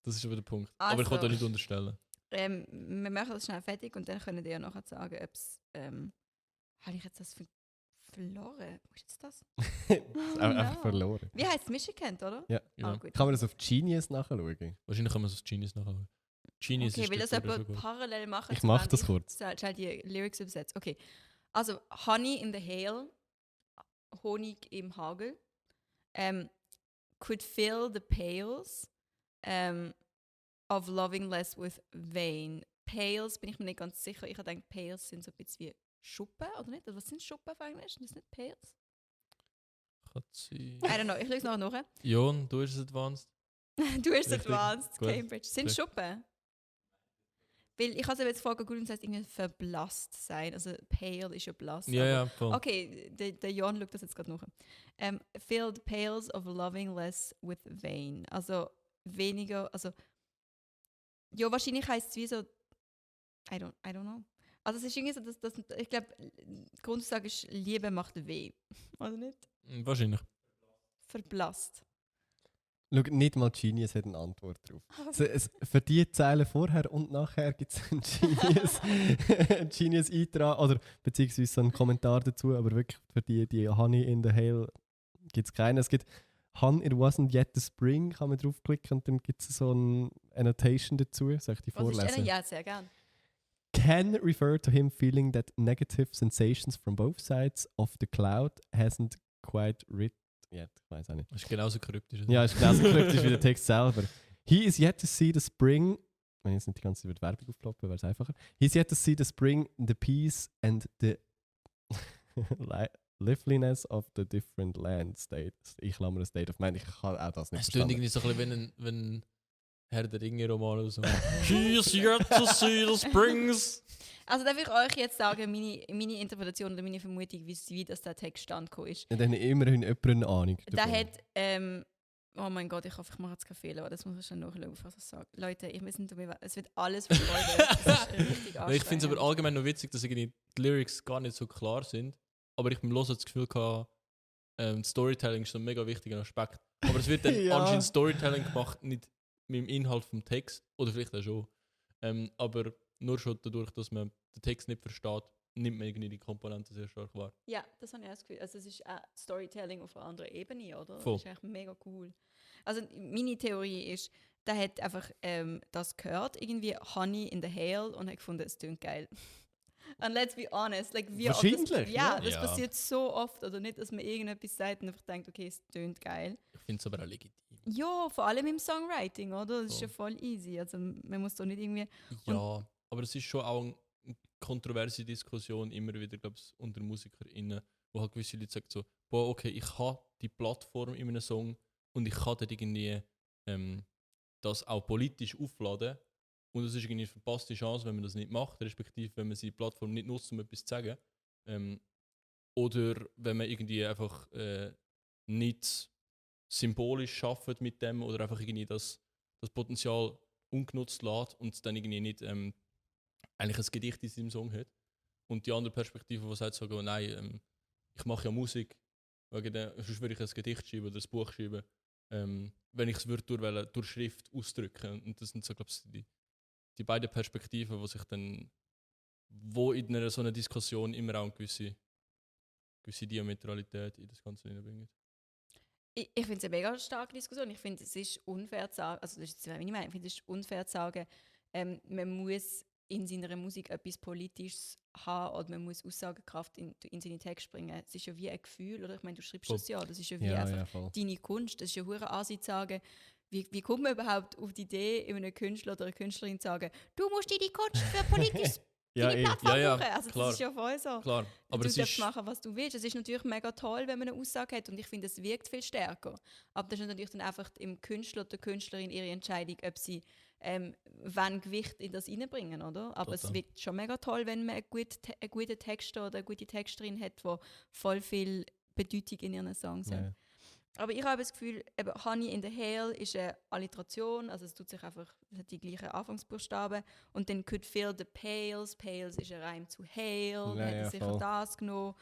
Das ist aber der Punkt. Also, aber ich kann da nicht unterstellen. Wir machen das schnell fertig und dann können ihr nachher sagen, ob es... habe ich jetzt das verloren? Wo ist jetzt das? Einfach verloren. Wie heisst es? Michigan, oder? Ja. Genau. Gut. Kann man das auf Genius nachschauen? Wahrscheinlich kann man es auf Genius nachschauen. Genius okay, ist will das jemand parallel machen? Ich mache das kurz. Schnell die Lyrics übersetzt. Okay. Also, Honey in the Hail, Honig im Hagel. could fill the pails of loving less with vain. Pails bin ich mir nicht ganz sicher. Ich denke, Pails sind so ein bisschen wie Schuppen, oder nicht? Also, was sind Schuppen auf Englisch? Sind das nicht Pails? Kann sein. I don't know, ich schaue es nachher nach. Jon, du hast es advanced. Du hast Richtig. Advanced, Gut. Cambridge. Sind Richtig. Schuppen? Weil ich habe es jetzt vorher gegoogelt und es heißt irgendwie verblasst sein. Also pale ist ja blass. Ja, aber- ja, voll. Okay, der Jon schaut das jetzt gerade nach. Filled pails of loving less with vain. Also weniger, also ja, wahrscheinlich heisst es wie so, I don't know. Also es ist irgendwie so, dass ich glaube, die Grundaussage ist, Liebe macht weh. Oder nicht? Wahrscheinlich. Verblasst. Schau, nicht mal Genius hat eine Antwort drauf. Für die Zeilen vorher und nachher gibt es einen Genius-Eintrag oder beziehungsweise so einen Kommentar dazu, aber wirklich für die Honey in the Hail gibt es keinen. Es gibt Hun, it wasn't yet the spring, kann man draufklicken und dann gibt es so eine Annotation dazu. Soll ich die Was ist vorlesen? Ja, sehr gern. Can refer to him feeling that negative sensations from both sides of the cloud hasn't quite written yet. Ich weiß auch nicht. Das ist genauso kryptisch. Ja, ist genauso kryptisch wie der Text selber. He is yet to see the spring. Wenn ich jetzt nicht die ganze Zeit über die Werbung aufploppen, wäre es einfacher. He is yet to see the spring, the peace and the liveliness of the different land states. Ich klammer ein State of Mind. Ich kann auch das nicht Es klingt verstanden. irgendwie so ein bisschen wie ein Herr der Ringe-Roman oder so. He's yet to see the springs. Also darf ich euch jetzt sagen, meine Interpretation oder meine Vermutung, wie das der Text standgekommen ist. Ja, dann hat immerhin jemand eine Ahnung. Der davon. hat, oh mein Gott, ich hoffe, ich mache jetzt keinen Fehler, aber das muss ich schon nachschauen, was ich sage. Leute, es wird alles verfolgen. Das ist richtig Ich finde es aber anstrengend. allgemein noch witzig, dass irgendwie die Lyrics gar nicht so klar sind. Aber ich beim Hören das Gefühl gehabt, Storytelling ist so ein mega wichtiger Aspekt. Aber es wird dann Ja. anscheinend Storytelling gemacht, nicht mit dem Inhalt vom Text. Oder vielleicht auch schon. Aber nur schon dadurch, dass man den Text nicht versteht, nimmt man irgendwie die Komponenten sehr stark wahr. Ja, das habe ich auch das Gefühl. Also es ist auch Storytelling auf einer anderen Ebene, oder? Voll. Das ist eigentlich mega cool. Also meine Theorie ist, der hat einfach das gehört, irgendwie Honey in the Hail und hat gefunden, es klingt geil. Und let's be honest, like, wie oft Wahrscheinlich, das, ja, ja. das Ja. passiert so oft, oder nicht, dass man irgendetwas sagt und einfach denkt, okay, es klingt geil. Ich finde es aber auch legitim. Ja, vor allem im Songwriting, oder? Das ist Voll. ja voll easy. Also man muss doch nicht irgendwie... Ja, aber es ist schon auch eine kontroverse Diskussion immer wieder, glaube ich, unter MusikerInnen, wo halt gewisse Leute sagen so, boah, okay, ich habe die Plattform in einem Song und ich kann dort irgendwie das auch politisch aufladen und es ist irgendwie eine verpasste Chance, wenn man das nicht macht, respektive wenn man seine Plattform nicht nutzt, um etwas zu sagen. Oder wenn man irgendwie einfach nicht symbolisch schafft mit dem oder einfach irgendwie das Potenzial ungenutzt lässt und es dann irgendwie nicht eigentlich ein Gedicht in seinem Song hat. Und die andere Perspektive, die sagt so, nein, ich mache ja Musik, sonst würde ich ein Gedicht schreiben oder ein Buch schreiben, wenn ich es durch Schrift ausdrücken. Und das sind so, glaube ich, die beiden Perspektiven, die sich dann, wo in einer so einer Diskussion immer auch eine gewisse Diametralität in das Ganze hineinbringen. Ich finde es eine mega starke Diskussion. Ich finde, es ist unfair zu sagen, also das ist jetzt meine Meinung, ich finde, es ist unfair zu sagen, man muss in seiner Musik etwas Politisches haben oder man muss Aussagekraft in seine Texte bringen. Es ist ja wie ein Gefühl, oder? Ich meine, du schreibst das ja, das ist ja wie einfach voll. deine Kunst. Das ist ja hure Ansehen zu sagen, wie kommt man überhaupt auf die Idee, einem Künstler oder einer Künstlerin zu sagen, du musst deine Kunst für politisch Ja, deine eh. Plattform Ja, brauchen. Also klar. das ist ja voll so. Klar, aber du es darfst ist... machen, was du willst. Es ist natürlich mega toll, wenn man eine Aussage hat und ich finde, es wirkt viel stärker. Aber das ist natürlich dann einfach im Künstler oder der Künstlerin ihre Entscheidung, ob sie wann Gewicht in das reinbringen, oder? Aber Total. es wirkt schon mega toll, wenn man einen guten Texter oder eine gute Texterin hat, die voll viel Bedeutung in ihren Songs hat. Ja. Aber ich habe das Gefühl, eben Honey in the Hail ist eine Alliteration, also es tut sich einfach, es hat die gleichen Anfangsbuchstaben. Und dann could fill the pails, pails ist ein Reim zu hail, Ja, hat er ja, sicher voll. das genommen.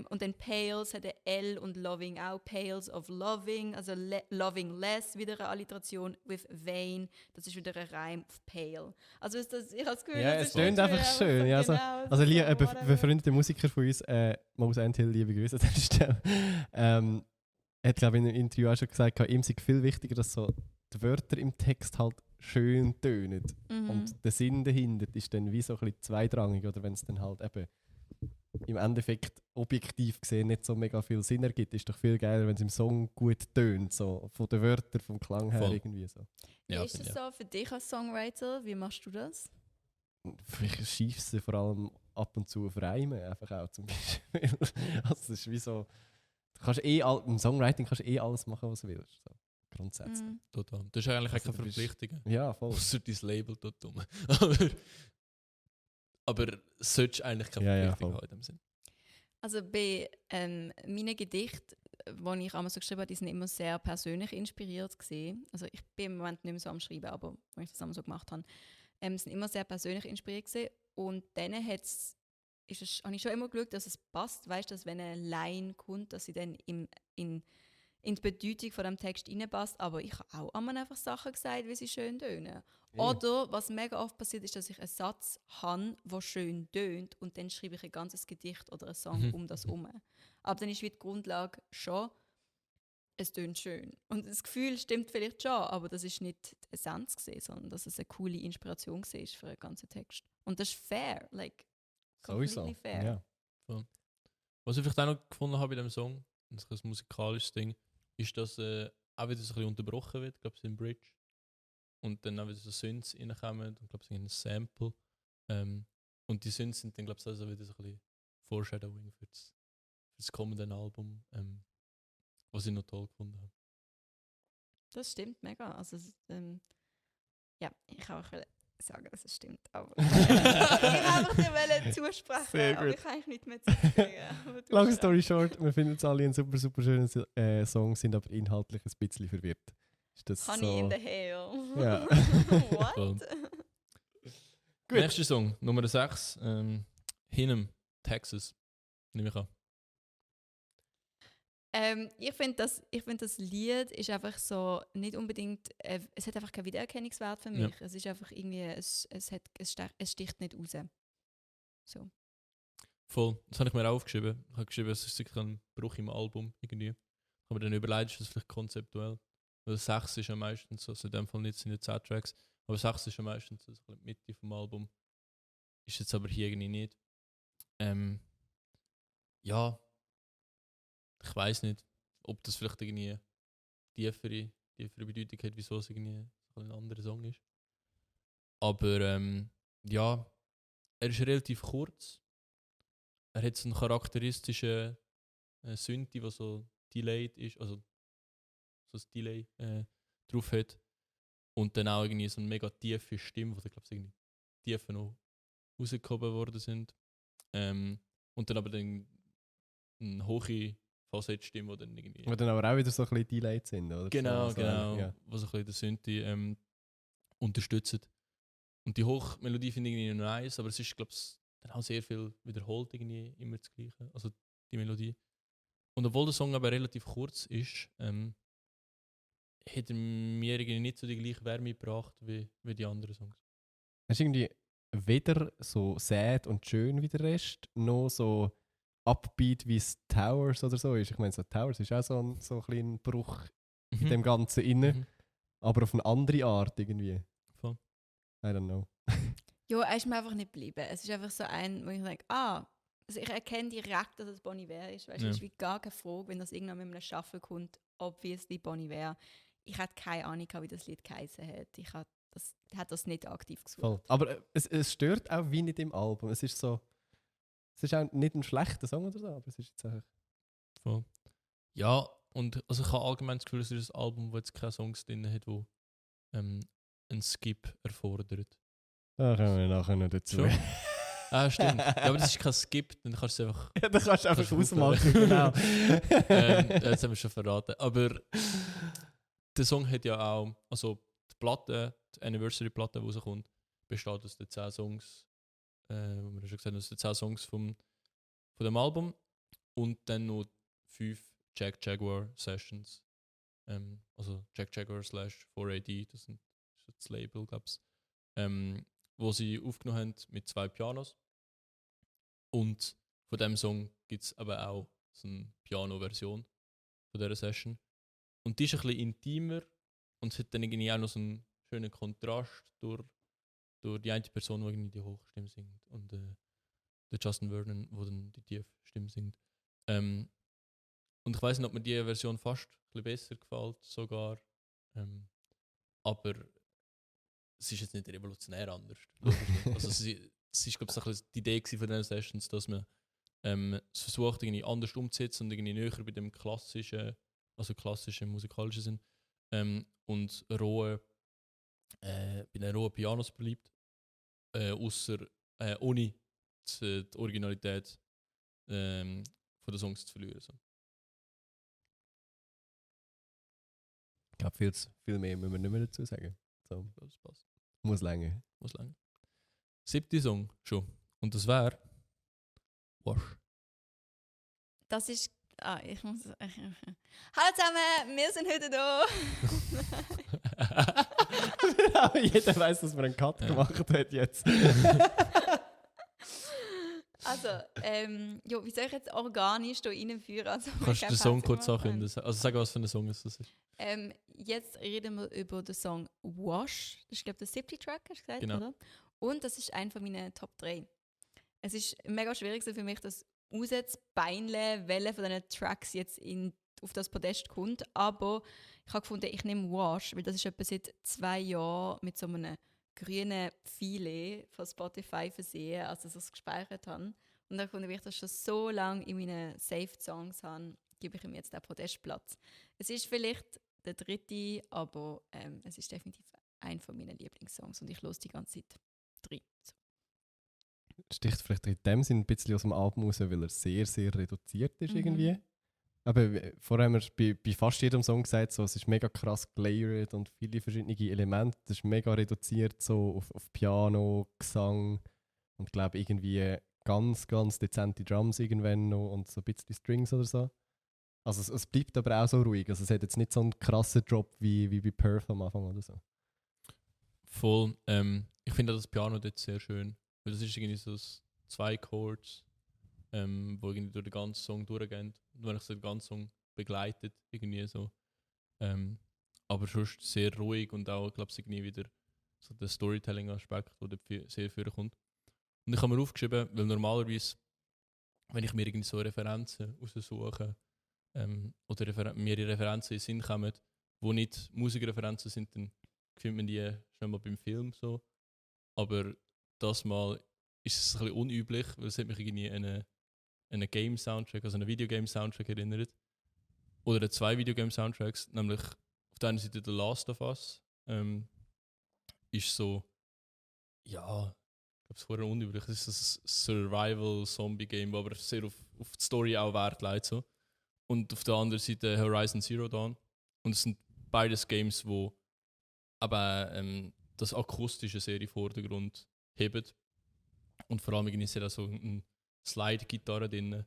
Und dann pails hat ein L und loving auch, pails of loving, also loving less, wieder eine Alliteration, with vain, das ist wieder ein Reim auf pale. Also ich habe das Gefühl, Ja, das es ist tönt irgendwie einfach schön. Ja, genau, also so, whatever. befreundete Musiker von uns, Mose Anthill, liebe Grüße an dieser Stelle, hat, glaube ich, in einem Interview auch schon gesagt, ihm sei viel wichtiger, dass so die Wörter im Text halt schön tönen. Mhm. Und der Sinn dahinter ist dann wie so ein bisschen zweitrangig, oder wenn es dann halt eben im Endeffekt objektiv gesehen nicht so mega viel Sinn ergibt. Ist doch viel geiler, wenn es im Song gut tönt, so von den Wörtern, vom Klang her Voll. irgendwie so. Wie Ja, ist finde es ich. so für dich als Songwriter? Wie machst du das? Ich schiefse vor allem ab und zu auf Reimen, einfach auch zum Beispiel. Also es ist wie so, du kannst im Songwriting kannst du alles machen, was du willst. So. Grundsätzlich. Mm. Total. Das ist eigentlich Also keine du bist- Verpflichtung. Ja, voll. Außer dein Label dort dumm. Aber solltest eigentlich keine Ja, ja, Verpflichtung voll. haben in dem Sinn. Also bei meinen Gedichten, die ich einmal so geschrieben habe, die sind immer sehr persönlich inspiriert gewesen. Also ich bin im Moment nicht mehr so am Schreiben, aber wenn ich das einmal so gemacht habe, sind immer sehr persönlich inspiriert gewesen. Und dann habe ich schon immer geschaut, dass es passt, weißt, dass wenn eine Line kommt, dass sie dann in die Bedeutung von dem Text reinpasst. Aber ich habe auch einmal einfach Sachen gesagt, wie sie schön tönen. Oder was mega oft passiert ist, dass ich einen Satz habe, der schön tönt und dann schreibe ich ein ganzes Gedicht oder einen Song um das herum. Aber dann ist wie die Grundlage schon, es tönt schön. Und das Gefühl stimmt vielleicht schon, aber das ist nicht die Essenz gewesen, sondern dass es eine coole Inspiration war für einen ganzen Text. Und das ist fair, like Sowieso. completely fair. Ja. Was ich vielleicht auch noch gefunden habe bei dem Song, das ist ein musikalisches Ding, ist, dass auch wieder so ein bisschen unterbrochen wird, ich glaube, es ist im Bridge. Und dann auch wieder so Synths reinkommen und ich glaube, es ist ein Sample. Und die Synths sind dann, glaube ich, also wieder so ein bisschen Foreshadowing für das kommende Album, was ich noch toll gefunden habe. Das stimmt mega. Also, ja, ich kann auch sagen, dass es stimmt. Aber ich wollte einfach dir zusprechen, Sehr aber gut. ich kann eigentlich nicht mehr sagen. Long story short, wir finden es alle einen super, super schönen Song, sind aber inhaltlich ein bisschen verwirrt. Ist das Honey so? in the hair. Ja. What? Gut. Nächster Song, Nummer 6, Hinem, Texas, nehme ich an. Ich finde, das Lied ist einfach so nicht unbedingt, es hat einfach keinen Wiedererkennungswert für mich. Es ist einfach irgendwie, es sticht nicht raus. So. Voll, das habe ich mir auch aufgeschrieben. Ich habe geschrieben, es ist sicher ein Bruch im Album irgendwie. Ich habe mir dann überlegt, ist das vielleicht konzeptuell? Weil 6 ist ja meistens so, also in dem Fall nicht, sind ja 10 Tracks, aber 6 ist ja meistens so die Mitte vom Album. Ist jetzt aber hier irgendwie nicht. Ja, ich weiß nicht, ob das vielleicht irgendwie tiefere Bedeutung hat, wieso es irgendwie so ein anderer Song ist. Aber ja, er ist relativ kurz. Er hat so einen charakteristischen Synthi, der so delayed ist, also so ein Delay drauf hat. Und dann auch irgendwie so eine mega tiefe Stimme, wo ich glaube, irgendwie Tiefen noch rausgehoben worden sind. Und dann aber dann eine hohe Falsettstimme, die dann irgendwie... Die dann aber auch wieder so ein bisschen delayed sind, oder? Genau, so, genau. Ja. Was so ein bisschen den Synthi unterstützt. Und die Hochmelodie finde ich irgendwie nice, aber es ist, glaube ich, dann auch sehr viel wiederholt irgendwie immer das Gleiche. Also die Melodie. Und obwohl der Song aber relativ kurz ist, hat er mir irgendwie nicht so die gleiche Wärme gebracht wie die anderen Songs. Es ist irgendwie weder so sad und schön wie der Rest, noch so upbeat wie es Towers oder so ist. Ich meine, so Towers ist auch so ein kleiner Bruch in dem Ganzen inne, Mhm. aber auf eine andere Art irgendwie. Voll. I don't know. Ja, er ist mir einfach nicht geblieben. Es ist einfach so ein, wo ich denke, also ich erkenne direkt, dass es Bon Iver ist. Weißt, Ja. Es ist wie gar keine Frage, wenn das irgendwann mit einem Shuffle kommt, obviously Bon Iver. Ich hatte keine Ahnung, wie das Lied geheißen hat. Ich hat das nicht aktiv gesucht. Voll. Aber es stört auch wie nicht im Album. Es ist so, es ist auch nicht ein schlechter Song oder so, aber es ist jetzt einfach... Voll. Ja, und also ich habe allgemein das Gefühl, es ist ein Album, das jetzt keine Songs drin hat, die einen Skip erfordert. Da kommen wir nachher noch dazu. Schon? Ah, stimmt. Ja, aber das ist kein Skip, dann kannst du es einfach... Ja, da kannst du einfach Kannst du ausmachen, genau. Jetzt haben wir schon verraten. Aber der Song hat ja auch, also die Platte, die Anniversary-Platte, die rauskommt, besteht aus den 10 Songs, wo wir schon gesagt haben, aus den 10 Songs von dem Album und dann noch 5 Jack Jaguar Sessions. Also Jack Jaguar /4AD, das ist das Label, glaube ich. Wo sie aufgenommen haben mit 2 Pianos. Und von diesem Song gibt es aber auch so eine Piano-Version von dieser Session. Und die ist ein bisschen intimer und es hat dann irgendwie auch noch so einen schönen Kontrast durch die eine Person, die irgendwie die Hochstimme singt. Und der Justin Vernon, der dann die tiefe Stimme singt. Und ich weiß nicht, ob mir die Version fast ein bisschen besser gefällt, sogar. Aber es ist jetzt nicht revolutionär anders. Also es ist glaube ich, so ein bisschen die Idee von diesen Sessions, dass man es versucht, irgendwie anders umzusetzen und irgendwie näher bei dem klassischen musikalischen Sinn und bei den rohen Pianos bleibt, ohne die Originalität von den Songs zu verlieren. So. Ich glaube, viel mehr müssen wir nicht mehr dazu sagen. So, Das passt. muss länger. 7. Song schon. Und das wäre Wash. Das ist. Ich muss. Hallo zusammen, wir sind heute da. Jeder weiß, dass man einen Cut gemacht hat jetzt. Also, wie soll ich jetzt organisch hier reinführen? Also, Kannst du den Song kurz ankündigen? Also sag, was für ein Song es ist. Jetzt reden wir über den Song Wash. Das ist, glaube ich, der 7. Track, hast du gesagt, Genau. oder? Und das ist einer von meinen Top 3. Es ist mega schwierig für mich, das rauszubeineln, welcher von diesen Tracks jetzt auf das Podest kommt. Aber ich habe gefunden, ich nehme Wash, weil das ist etwa seit 2 Jahren mit so einem grünen Pfeile von Spotify versehen, als ich es gespeichert habe. Und dann fand ich, das schon so lange in meinen Saved Songs habe, gebe ich ihm jetzt den Podestplatz. Es ist vielleicht der 3., aber es ist definitiv einer von meinen Lieblingssongs und ich höre die ganze Zeit 3. So. Sticht vielleicht in dem Sinn ein bisschen aus dem Album raus, weil er sehr, sehr reduziert ist irgendwie. Aber vorher haben wir bei fast jedem Song gesagt, so, es ist mega krass gelayert und viele verschiedene Elemente. Es ist mega reduziert so auf Piano, Gesang und ich glaube irgendwie ganz, ganz dezente Drums irgendwann noch und so ein bisschen Strings oder so. Also es bleibt aber auch so ruhig. Also es hat jetzt nicht so einen krassen Drop wie bei Perth am Anfang oder so. Voll. Ich finde das Piano dort sehr schön. Weil das ist irgendwie so 2 Chords, wo irgendwie durch den ganzen Song durchgehen. Und wenn ich so den ganzen Song begleitet, irgendwie so. Aber sonst sehr ruhig und auch, glaube ich, irgendwie wieder so der Storytelling-Aspekt, der dort sehr vorkommt. Und ich habe mir aufgeschrieben, weil normalerweise, wenn ich mir irgendwie so Referenzen raussuche, oder mir die Referenzen in den Sinn kommen, die nicht Musikreferenzen sind, dann findet man die schnell mal beim Film so. Aber das Mal ist es ein bisschen unüblich, weil es hat mich irgendwie an einen Game-Soundtrack, also einen Videogame-Soundtrack erinnert. Oder an 2 Videogame-Soundtracks, nämlich auf der einen Seite The Last of Us ist so, ja, ich glaube, es ist vorher unüblich, es ist ein Survival-Zombie-Game, das aber sehr auf die Story auch Wert legt. So. Und auf der anderen Seite Horizon Zero Dawn. Und es sind beides Games, die aber das Akustische sehr in den Vordergrund heben. Und vor allem ist ja so eine Slide-Gitarre drin.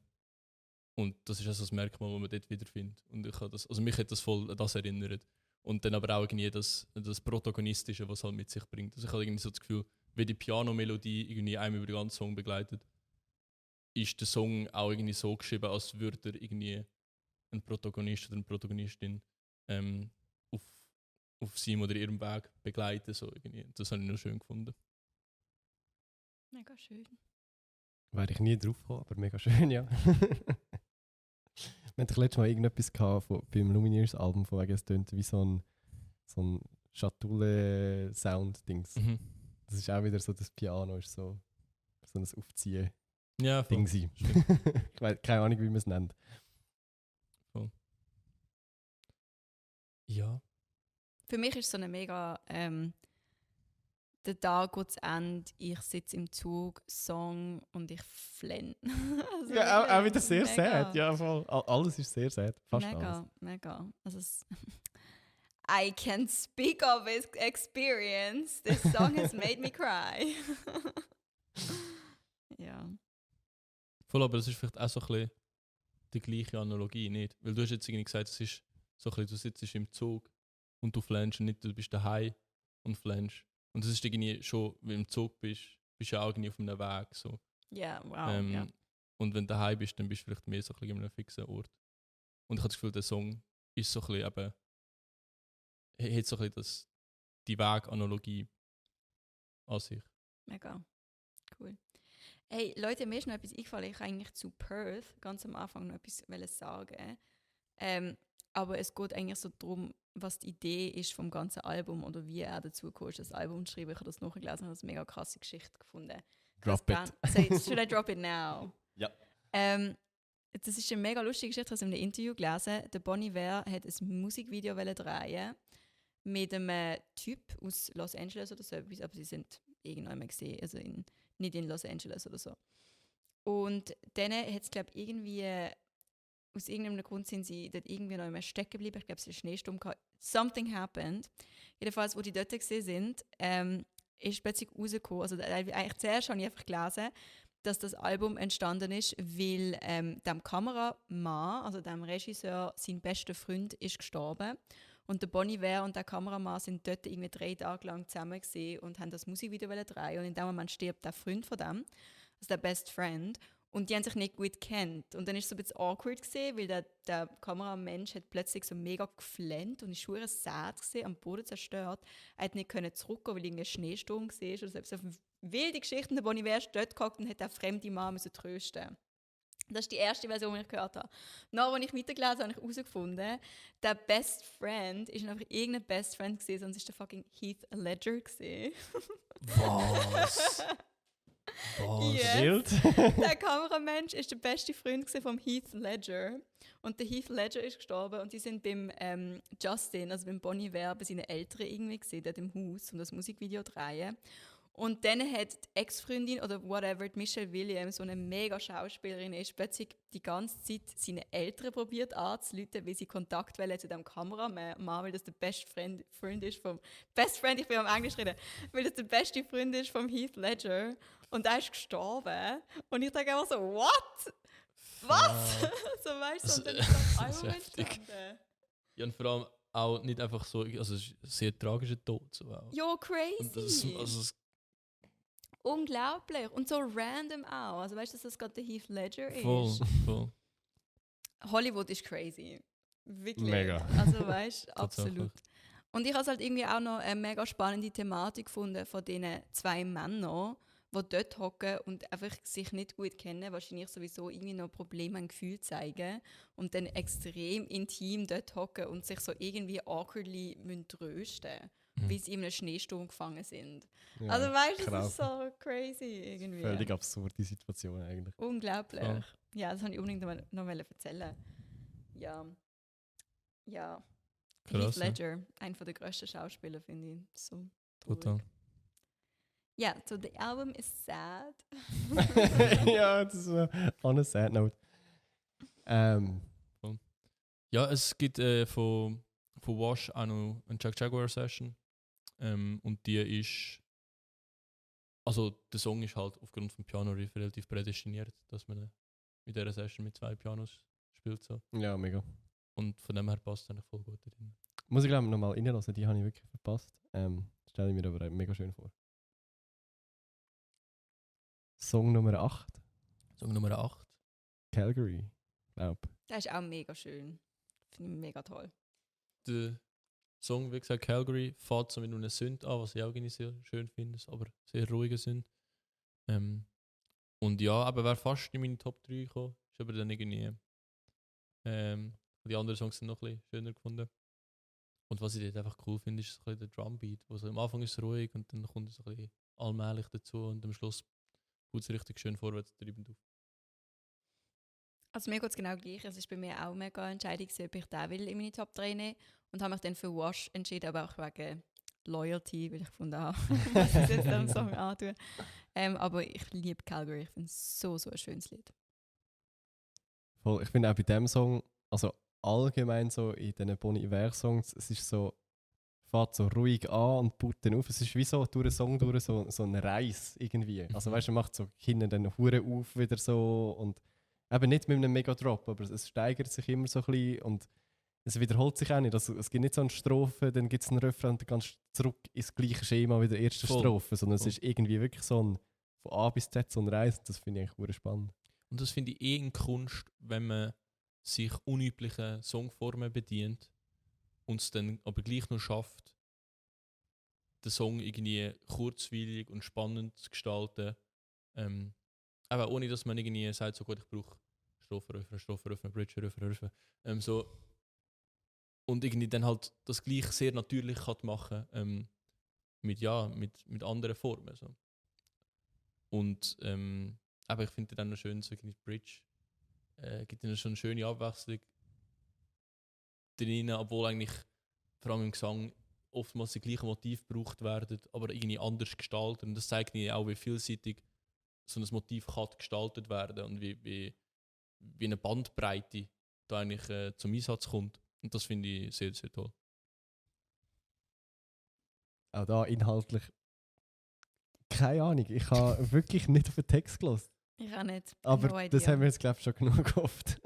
Und das ist also das Merkmal, das man dort wiederfindet. Und mich hat das voll an das erinnert. Und dann aber auch irgendwie das Protagonistische, was es halt mit sich bringt. Also ich habe irgendwie so das Gefühl, wie die Piano-Melodie irgendwie einem über den ganzen Song begleitet, ist der Song auch irgendwie so geschrieben, als würde er irgendwie einen Protagonist oder eine Protagonistin auf seinem oder ihrem Weg begleiten. So irgendwie. Das habe ich noch schön gefunden. Mega schön. Wäre ich nie drauf gekommen, aber mega schön, ja. Wir hatten letztes Mal irgendetwas beim Lumineers-Album, von wegen es tönt wie so ein Schatulle-Sound-Dings. Mhm. Das ist auch wieder so, das Piano ist so ein Aufziehen-Ding. Ja, voll. Ich weiß keine Ahnung, wie man es nennt. Voll. Ja. Für mich ist es so eine mega der Tag geht zu Ende, ich sitze im Zug, Song und ich flenne. Also Ja, auch wieder sehr mega. sad. Ja, voll. Alles ist sehr sad. Fast alles. Mega. Also I can speak of experience. This song has made me cry. Ja. Voll, aber das ist vielleicht auch so ein bisschen die gleiche Analogie, nicht? Weil du hast jetzt irgendwie gesagt, es ist so ein bisschen, du sitzt im Zug und du flänst und nicht, du bist daheim und flänst. Und das ist irgendwie schon, wenn du im Zug bist du ja auch irgendwie auf einem Weg. So. Ja, wow. Ja. Und wenn du daheim bist, dann bist du vielleicht mehr so ein bisschen an einem fixen Ort. Und ich habe das Gefühl, der Song ist so ein bisschen eben, hat so ein bisschen die Weganalogie an sich. Mega. Cool. Hey, Leute, mir ist noch etwas eingefallen. Ich wollte eigentlich zu Perth ganz am Anfang noch etwas sagen. Aber es geht eigentlich so darum, was die Idee ist vom ganzen Album oder wie er dazu kam, das Album zu schreiben. Ich habe das nachgelesen und habe eine mega krasse Geschichte gefunden. Drop it. Should I drop it now? Ja. Das ist eine mega lustige Geschichte. Ich habe es in einem Interview gelesen. Der Bon Iver hat ein Musikvideo drehen mit einem Typ aus Los Angeles oder so etwas, aber sie sind irgendwann gesehen, also nicht in Los Angeles oder so. Und dann hat es, glaube ich, irgendwie, aus irgendeinem Grund sind sie dort irgendwie noch immer stecken geblieben. Ich glaube, es war ein Schneesturm. Something happened. Jedenfalls, wo die dort gesehen sind, ist plötzlich rausgekommen, also eigentlich zuerst habe ich einfach gelesen, dass das Album entstanden ist, weil dem Kameramann, also dem Regisseur, sein bester Freund ist gestorben. Und der Bon Iver und der Kameramann sind dort irgendwie 3 Tage lang zusammen gewesen und haben das Musikvideo drehen. Und in dem Moment stirbt der Freund von dem, also der Best Friend. Und die haben sich nicht gut gekannt. Und dann war es so ein bisschen awkward gewesen, weil der Kameramensch hat plötzlich so mega geflennt und ist schwer sad gewesen, am Boden zerstört. Er hat nicht zurückgehen, weil irgendein Schneesturm war oder so. Eine wilde Geschichte. Der Bon Iver ist dort gehockt und hat den fremden Mann trösten. Das ist die erste Version, die ich gehört habe. Nachdem, als ich weitergelesen habe, habe ich herausgefunden, der Best Friend ist nicht einfach irgendein Best Friend gewesen, sondern es war der fucking Heath Ledger gewesen. Was? Was? Yes. Wild. Der Kameramensch ist der beste Freund von Heath Ledger. Und der Heath Ledger ist gestorben und die sind beim Justin, also beim Bon Iver, bei seinen Eltern irgendwie gesehen, dort im Haus, und das Musikvideo drehen. Und dann hat die Ex-Freundin oder whatever, die Michelle Williams, so eine mega Schauspielerin ist, plötzlich die ganze Zeit seine Eltern probiert anzurufen, weil sie Kontakt wollen zu dem Kameramann, weil das der beste Freund ist vom... Best Friend, ich bin am Englisch reden. Weil das der beste Freund ist vom Heath Ledger. Und er ist gestorben. Und ich denke einfach so, what? Was? So weißt du, und dann ist das Album entstanden. Ja, und vor allem auch nicht einfach so, also es ist ein sehr tragischer Tod. So auch. Jo, crazy. Und das, unglaublich. Und so random auch. Also weißt du, dass das gerade der Heath Ledger ist? voll. Hollywood ist crazy. Wirklich. Mega. Also weißt du, absolut. Tatsächlich. Und ich habe halt irgendwie auch noch eine mega spannende Thematik gefunden von diesen 2 Männern, die dort hocken und einfach sich nicht gut kennen, wahrscheinlich sowieso irgendwie noch Probleme, ein Gefühl zeigen und dann extrem intim dort hocken und sich so irgendwie awkwardly trösten müssen, weil sie in einem Schneesturm gefangen sind. Ja, Also weißt du, das krass. ist so crazy irgendwie. Völlig absurde Situation eigentlich. Unglaublich. Voll. Ja, das wollte ich unbedingt noch erzählen. Ja. Ja. Krass, Heath Ledger, einer der grössten Schauspieler, finde ich. So traurig. Total. Ja, so the album is sad. Ja, das war on a sad note. Ja, es gibt von Wash auch noch eine Jack Jaguar Session. Und die ist. Also der Song ist halt aufgrund vom Piano-Riff relativ prädestiniert, dass man mit dieser Session mit 2 Pianos spielt. So. Ja, mega. Und von dem her passt es eigentlich voll gut drin. Muss ich glaube ich nochmal reinlassen, die habe ich wirklich verpasst. Stelle ich mir aber mega schön vor. Song Nummer 8, Song Nummer 8. Calgary, glaube Der ist auch mega schön. Finde ich mega toll. Der Song, wie gesagt, Calgary, fährt so mit einem Synth an, was ich auch irgendwie sehr schön finde, aber sehr ruhiger Synth. Und ja, aber wäre fast in meine Top 3 gekommen, ist aber dann irgendwie. Die anderen Songs sind noch ein bisschen schöner gefunden. Und was ich dort einfach cool finde, ist so ein bisschen der Drumbeat. Also am Anfang ist es ruhig und dann kommt es ein bisschen allmählich dazu und am Schluss geht es richtig schön vorwärts treibend auf. Also mir geht es genau gleich. Es ist bei mir auch mega eine Entscheidung, ob ich den will in meine Top 3 nehmen. Und habe mich dann für Wash entschieden, aber auch wegen Loyalty, weil ich gefunden habe, was ich jetzt am Song antue. Aber ich liebe Calgary. Ich finde es so ein schönes Lied. voll. Ich finde auch bei dem Song, also allgemein so in diesen Bon Iver-Songs, es ist so, fährt so ruhig an und baut dann auf. Es ist wie so durch den Song durch so eine Reise irgendwie. Also weißt du, macht so hinten dann Hure auf wieder so und eben nicht mit einem Mega-Drop, aber es steigert sich immer so ein bisschen und es wiederholt sich auch nicht. Also, es gibt nicht so eine Strophe, dann gibt es einen Refrain und dann kannst du zurück ins gleiche Schema wie der erste Voll. Strophe, sondern Voll. es ist irgendwie wirklich so ein von A bis Z so eine Reise. Das finde ich eigentlich hure spannend. Und das finde ich in Kunst, wenn man sich unüblichen Songformen bedient und es dann aber gleich noch schafft, den Song irgendwie kurzweilig und spannend zu gestalten, aber ohne dass man irgendwie sagt, so gut, ich brauche Strophe, Refrain, Bridge, Refrain. So. Und irgendwie dann halt das gleich sehr natürlich kann machen mit anderen Formen. So. Und aber ich finde dann noch schön, so irgendwie Bridge gibt dann schon eine schöne Abwechslung drin, obwohl eigentlich vor allem im Gesang oftmals die gleichen Motive gebraucht werden, aber irgendwie anders gestaltet. Und das zeigt mir auch, wie vielseitig so ein Motiv kann gestaltet werden und wie eine Bandbreite da eigentlich zum Einsatz kommt. Und das finde ich sehr, sehr toll. Auch da inhaltlich keine Ahnung. Ich habe wirklich nicht auf den Text gelassen. Ich auch nicht. Aber No das idea. haben wir jetzt, glaube ich, schon genug oft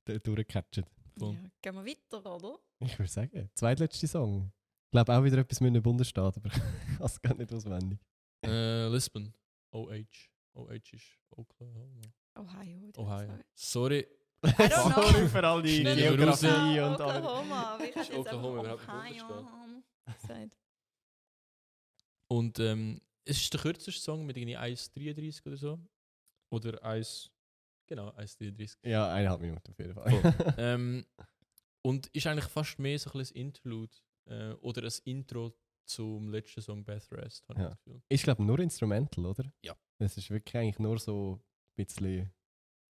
durchgecatcht. Voll. Ja, gehen wir weiter, oder? Ich würde sagen, zweitletzte Song. Ich glaube auch wieder etwas mit einem Bundesstaat, aber ich kann es gar nicht auswendig. Lisbon. OH. OH ist Oklahoma. Ohio. Sorry. I don't know. Sorry für all die Schnell Geografie raus. und alle. Oklahoma. Wie Ist kannst du jetzt Oklahoma einfach überhaupt Ohio gesagt? Und es ist der kürzeste Song mit irgendwie 1,33 oder so. Oder 1,33. Ja, 1,5 Minuten auf jeden Fall. Und ist eigentlich fast mehr so ein bisschen ein Interlude oder ein Intro zum letzten Song Beth Rest, habe ich Ja. das Gefühl. Ich glaube nur Instrumental, oder? Ja. Es ist wirklich eigentlich nur so ein bisschen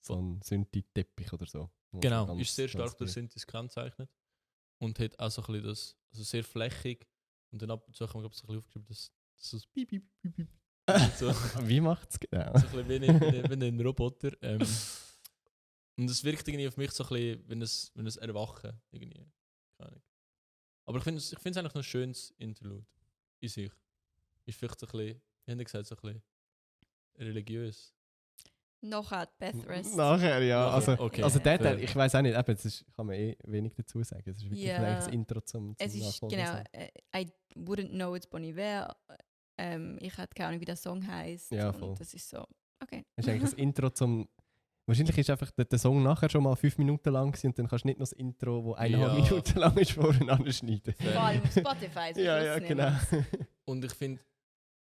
so ein Synthi-Teppich oder so. Wo Genau, so ganz- ist sehr stark ganz durch viel- Synthes gekennzeichnet. Und hat auch so ein bisschen das, also sehr flächig. Und dann ab und zu haben wir, glaube ich, so ein bisschen aufgeschrieben, dass so das Piep, Piep, Piep, Piep. So, so Wie macht es genau? ein bisschen wie ein Roboter. Und es wirkt irgendwie auf mich so ein bisschen, wenn es Erwachen irgendwie. Keine Ahnung. Aber ich finde es eigentlich noch ein schönes Interlude in sich. Ist vielleicht so ein bisschen, wie haben die gesagt, so ein bisschen religiös. Noch hat Beth Rest. Nachher, ja. Nachher, Also, okay. also der, Fair. ich weiß auch nicht, eben, kann man wenig dazu sagen. Es ist wirklich Ja. eigentlich das Intro zum Es ist Nachfolger. genau, I wouldn't know it's Bon Iver. Ich hatte keine Ahnung, wie der Song heißt. Ja, voll. Und das ist so, okay. Es ist eigentlich das Intro zum... Wahrscheinlich ist einfach der Song nachher schon mal 5 Minuten lang gewesen und dann kannst du nicht noch das Intro, das 1,5 Ja. Minuten lang ist, voreinander schneiden. Fair. Vor allem auf Spotify. so Ja, ja, schlussendlich. genau. Und ich finde,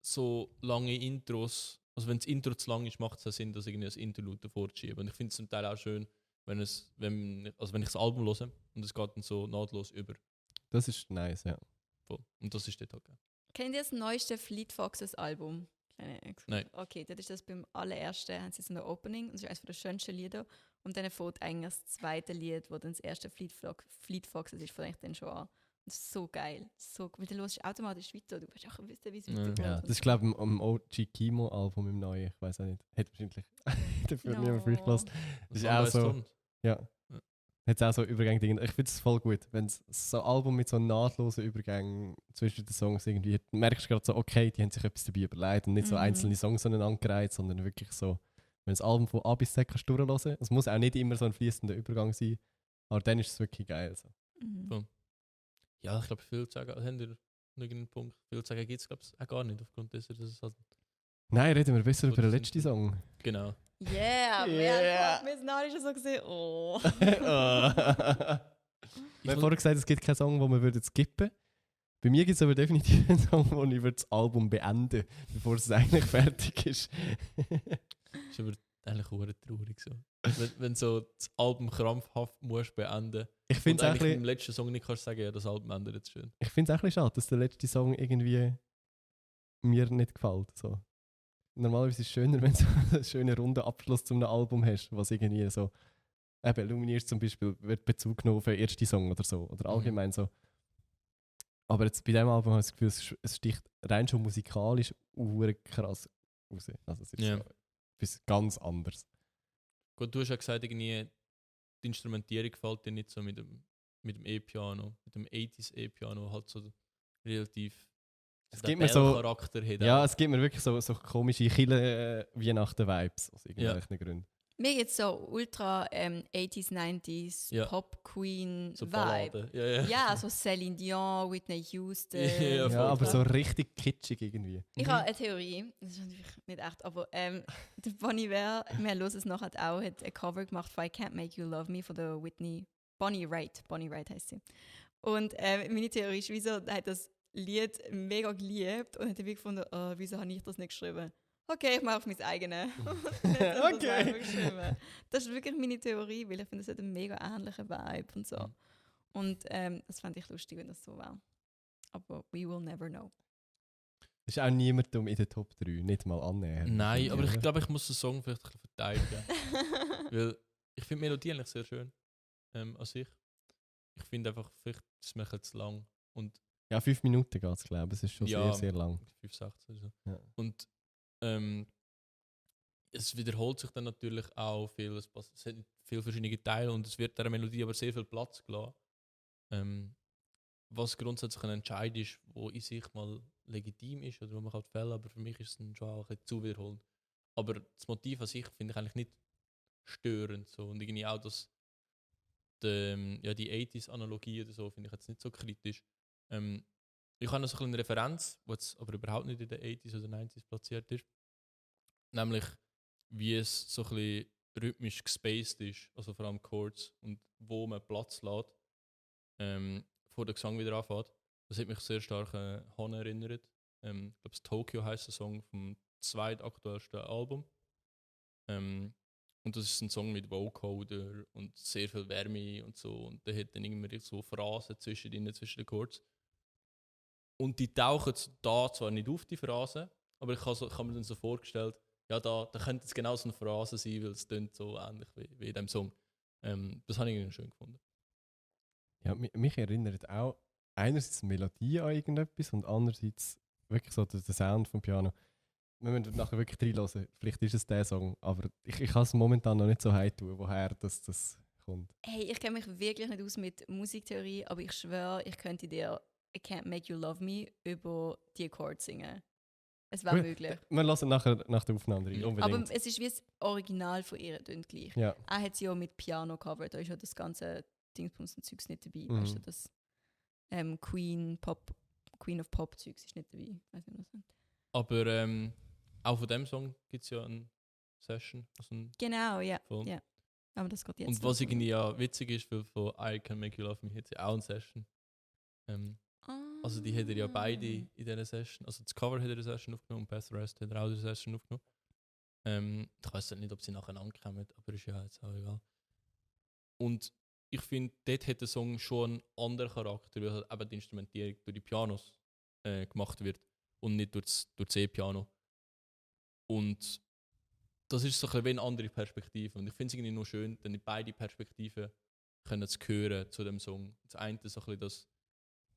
so lange Intros, also wenn das Intro zu lang ist, macht es auch Sinn, dass irgendwie ein Interlude davor zu schieben. Und ich finde es zum Teil auch schön, wenn ich das Album höre und es geht dann so nahtlos über. Das ist nice, ja. Voll. Und das ist dort halt geil. Kennt ihr das neueste Fleet Foxes Album? Nein. Okay, das ist das beim allerersten, haben sie so ein Opening und das ist eines der schönsten Lieder. Und dann folgt eigentlich das zweite Lied, wo dann das erste Fleet Foxes ist, fängt dann schon an. Das ist so geil. So, weil du hörst automatisch weiter. Du willst auch wissen, wie es Ja. weitergeht. Ja, und das ist, so. glaube ich, am OG Kimo-Album im Neuen. Ich weiß auch nicht. Hat wahrscheinlich dafür niemand für gelassen. Das ist auch so. Ja. Ja. Hat es auch so Übergänge. Ich finde es voll gut, wenn es so ein Album mit so nahtlosen Übergängen zwischen den Songs irgendwie, du merkst gerade so, okay, die haben sich etwas dabei überlegt und nicht so Mhm. einzelne Songs aneinandergereiht, sondern wirklich so, wenn das Album von A bis Z kannst du durchhören. Es muss auch nicht immer so ein fließender Übergang sein, aber dann ist es wirklich geil. So. Mhm. Voll. Ja, ich glaube, viel zu sagen, haben wir noch irgendeinen Punkt. Viel zu sagen gibt es, glaube ich, auch gar nicht, aufgrund dessen, dass es halt. Nein, reden wir besser über den Oder letzten sind- Song. Genau. Yeah, Yeah. wir sind alle schon so gesehen. Oh. Wir haben vorher gesagt, es gibt keinen Song, den wir skippen würden. Bei mir gibt es aber definitiv einen Song, wo ich das Album beenden würde, bevor es eigentlich fertig ist. Ist aber eigentlich auch traurig so. Wenn so das Album krampfhaft musst beenden Ich und finde es auch, eigentlich ein im letzten Song nicht kannst sagen, ja, das Album endet jetzt schön. bisschen schade, dass der letzte Song irgendwie mir nicht gefällt. So. Normalerweise ist es schöner, wenn du so einen schönen runden Abschluss zu einem Album hast, was irgendwie so, eben Lumineers zum Beispiel, wird Bezug genommen auf den ersten Song oder so, oder allgemein so. Aber jetzt bei diesem Album habe ich das Gefühl, es sticht rein schon musikalisch krass raus. Also es ist Ja. so etwas ganz anderes. Gut, du hast ja gesagt, irgendwie, die Instrumentierung gefällt dir nicht so mit dem E-Piano, mit dem 80s E-Piano, halt so relativ Es gibt mir so, Charakter hat. ja, auch. es gibt mir wirklich so komische Weihnachten-Vibes aus irgendwelchen Gründen. Mir geht so ultra 80s, 90s, Ja. Pop Queen so Vibe. Ballade. Ja, ja. Ja, so Celine Dion, Whitney Houston. Ja, Ja, voll. aber so richtig kitschig irgendwie. Ich habe eine Theorie, das ist natürlich nicht echt, aber der Bon Iver, wir hören es nachher auch, hat ein Cover gemacht von I Can't Make You Love Me von der Whitney, Bonnie Raitt heisst sie. Und meine Theorie ist, wieso er hat das Lied mega geliebt und hat dann wie gefunden, wieso habe ich das nicht geschrieben? okay, ich mache auf mein eigenes. Okay. Das ist wirklich meine Theorie, weil ich finde, es hat einen mega ähnlichen Vibe und so. Mhm. Und das fände ich lustig, wenn das so wäre. Aber we will never know. Ist auch niemand in der Top 3, nicht mal annähernd. Nein, aber ich oder? glaube, ich muss den Song vielleicht ein bisschen verteidigen. Weil ich finde die Melodie eigentlich sehr schön an sich. Ich finde einfach, vielleicht ist es mir ein bisschen zu lang. Und Ja, 5 Minuten geht es, glaube ich. Es ist schon Ja. sehr, sehr lang. 5,16 oder so. Ja. Und es wiederholt sich dann natürlich auch viel. Es hat viele verschiedene Teile und es wird der Melodie aber sehr viel Platz gelassen. Was grundsätzlich ein Entscheid ist, wo in sich mal legitim ist oder wo man halt fällt, aber für mich ist es dann schon auch ein bisschen zu wiederholend. Aber das Motiv an sich finde ich eigentlich nicht störend. So. Und irgendwie auch die 80s-Analogie oder so finde ich jetzt nicht so kritisch. Ich habe noch so eine Referenz, die jetzt aber überhaupt nicht in den 80s oder 90s platziert ist. Nämlich, wie es so ein bisschen rhythmisch gespaced ist, also vor allem Chords und wo man Platz lässt, bevor der Gesang wieder anfängt. Das hat mich sehr stark an Han erinnert. Ich glaube, Tokyo heisst der Song vom zweitaktuellsten Album. Und das ist ein Song mit Vocoder und sehr viel Wärme und so. Und der hat dann irgendwie so Phrasen zwischen den Chords. Und die tauchen da zwar nicht auf, die Phrasen, aber ich habe mir dann so vorgestellt, ja, da könnte es genau so eine Phrase sein, weil es klingt so ähnlich wie in diesem Song. Das habe ich irgendwie schön gefunden. Ja, mich erinnert auch einerseits die Melodie an irgendetwas und andererseits wirklich so der Sound vom Piano. Wir müssen nachher wirklich reinhören. Vielleicht ist es der Song, aber ich kann es momentan noch nicht so tun, woher das kommt. Hey, ich kenne mich wirklich nicht aus mit Musiktheorie, aber ich schwöre, ich könnte dir I Can't Make You Love Me über die Chords singen. Es wäre möglich. Wir hören nachher nach der Aufnahme rein, unbedingt. Aber es ist wie das Original von ihr, tönt gleich. Ja. Er hat sie ja mit Piano covered, da ist ja das ganze Dingsbums und Zeugs nicht dabei. Mhm. Weißt du, das Queen of Pop Zeugs ist nicht dabei. Weiß nicht, was das ist. Aber auch von dem Song gibt es ja eine Session. Also Genau, ja. Voll. Ja. Aber das geht jetzt. und was irgendwie ja witzig ist, weil von I Can Make You Love Me hat sie auch eine Session. Also die hat er ja beide in dieser Session. Also das Cover hat er eine Session aufgenommen und Path Rest hat er auch eine Session aufgenommen. Ich weiß nicht, ob sie nacheinander kommen, aber ist ja jetzt auch egal. Und ich finde, dort hat der Song schon einen anderen Charakter, weil halt eben die Instrumentierung durch die Pianos gemacht wird und nicht durch das E-Piano. Und das ist so ein bisschen wie eine andere Perspektive. Und ich finde es irgendwie nur schön, dann beide Perspektiven können zu hören zu dem Song. Das eine so ein bisschen das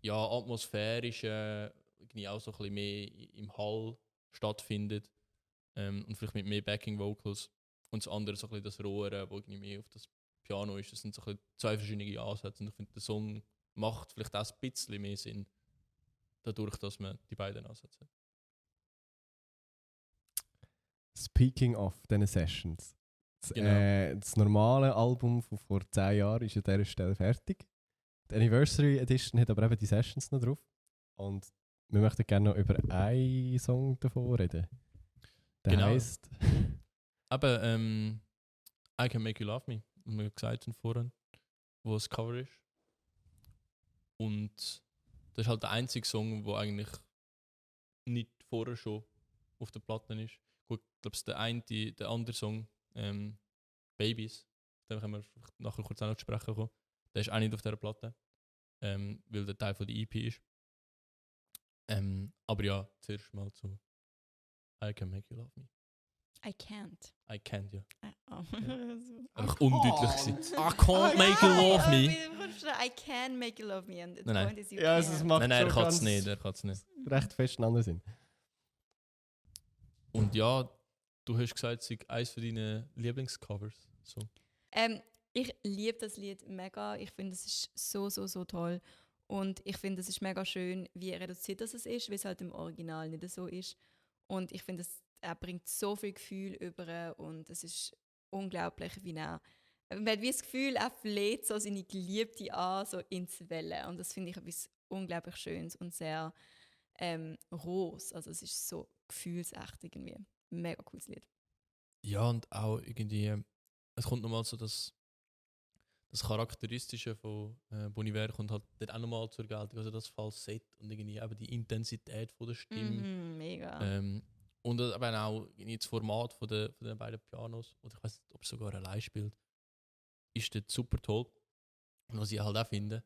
atmosphärische, irgendwie auch so ein bisschen mehr im Hall stattfindet und vielleicht mit mehr Backing Vocals. Und das andere so ein bisschen das Rohre, wo irgendwie mehr auf das Piano ist. Das sind so ein bisschen zwei verschiedene Ansätze. Und ich finde, der Song macht vielleicht auch ein bisschen mehr Sinn, dadurch, dass man die beiden Ansätze hat. Speaking of diesen Sessions. Das normale Album von vor 10 Jahren ist an dieser Stelle fertig. Die Anniversary Edition hat aber eben die Sessions noch drauf. Und wir möchten gerne noch über einen Song davon reden. Der heisst... Aber I Can Make You Love Me, wie wir gesagt haben vorhin, wo das Cover ist. Und das ist halt der einzige Song, der eigentlich nicht vorher schon auf der Platte ist. Gut, ich glaube, der andere Song, Babies, da können wir nachher kurz auch noch zu sprechen kommen. Der ist auch nicht auf dieser Platte, weil der Teil von der EP ist. Aber ja, zuerst mal zu I Can Make You Love Me. I can't. I can't, ja. Einfach undeutlich gewesen. I can't make you love me. I can make you love me. And the Nein. point is you Ja, also es can't. macht Nein, er schon kann es ganz nicht, er kann es nicht. recht fest einen anderen Sinn. Und ja, du hast gesagt, es ist eines von deinen Lieblingscovers. So. Ich liebe das Lied mega. Ich finde, es ist so toll. Und ich finde, es ist mega schön, wie reduziert das ist, wie es halt im Original nicht so ist. Und ich finde, er bringt so viel Gefühl über und es ist unglaublich, wie man hat wie das Gefühl, er fleht so seine Geliebte an, so ins Wellen. Und das finde ich etwas unglaublich Schönes und sehr rohes. Also es ist so gefühlsecht irgendwie. Mega cooles Lied. Ja, und auch irgendwie, es kommt nochmal so das Charakteristische von Bon Iver kommt halt dort auch nochmal zur Geltung. Also das Falsett und irgendwie eben die Intensität von der Stimme. Mega. Und eben auch das Format von den beiden Pianos, oder ich weiß nicht, ob es sogar allein spielt, ist dort super toll. Und was ich halt auch finde,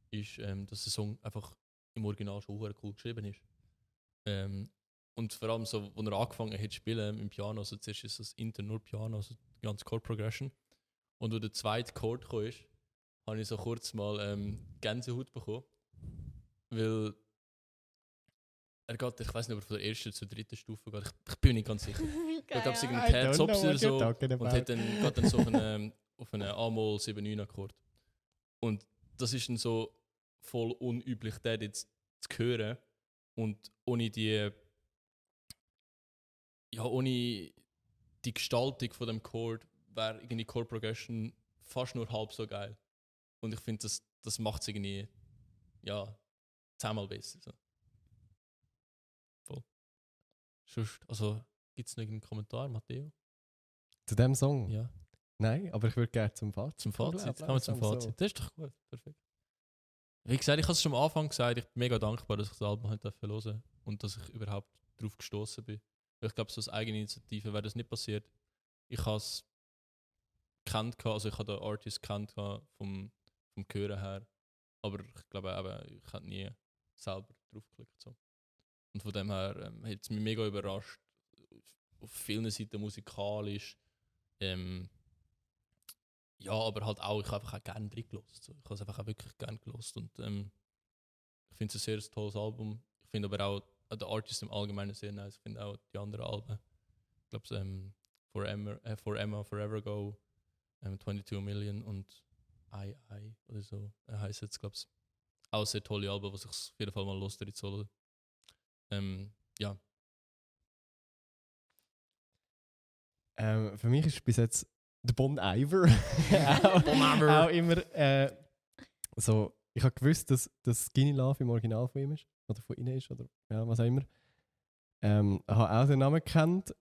ist, dass der Song einfach im Original schon cool geschrieben ist. Und vor allem so, als er angefangen hat zu spielen im Piano, also zuerst ist das Inter nur Piano, also die ganze Chord Progression. Und als der zweite Chord kam, habe ich so kurz mal Gänsehaut bekommen. Weil er geht, ich weiß nicht, ob er von der ersten zur dritten Stufe geht. Ich bin nicht ganz sicher. Ich glaube, es ist irgendwie Herz oder so. Und hat dann, geht dann so auf einen A-Moll 7-9 Akkord. Und das ist dann so voll unüblich, den jetzt zu hören. Und ohne die Gestaltung von dem Chord wäre irgendwie Chord Progression fast nur halb so geil. Und ich finde, das macht es irgendwie zehnmal besser. So. Voll. Sonst, also, gibt es noch irgendeinen Kommentar, Matteo? Zu dem Song? Ja. Nein, aber ich würde gerne zum Fazit. Zum Fazit? Kommen wir zum Fazit. So. Das ist doch gut. Perfekt. Wie gesagt, ich habe es schon am Anfang gesagt, ich bin mega dankbar, dass ich das Album hören durfte und dass ich überhaupt darauf gestoßen bin. Ich glaube, so als Eigeninitiative wäre das nicht passiert. Ich habe es kennt, also ich habe den Artist kennt vom Hören her, aber ich glaube eben, ich hätte nie selber draufgeklickt. So. Und von dem her hat es mich mega überrascht, auf vielen Seiten musikalisch, ja, aber halt auch, ich habe einfach auch gerne drin gehört. So. Ich habe es einfach auch wirklich gerne gehört und ich finde es ein sehr tolles Album. Ich finde aber auch den Artist im Allgemeinen sehr nice. Ich finde auch die anderen Alben, ich glaube For Emma, Forever Ago, 22 Million und I oder so heisst es, glaube ich. Auch sehr tolle Alben, was ich auf jeden Fall mal lustig soll. Ja. Für mich ist bis jetzt der Bon Iver auch immer so. Ich habe gewusst, dass Skinny Love im Original von ihm ist oder von ihnen ist oder ja, was auch immer. Ich habe auch den Namen gekannt,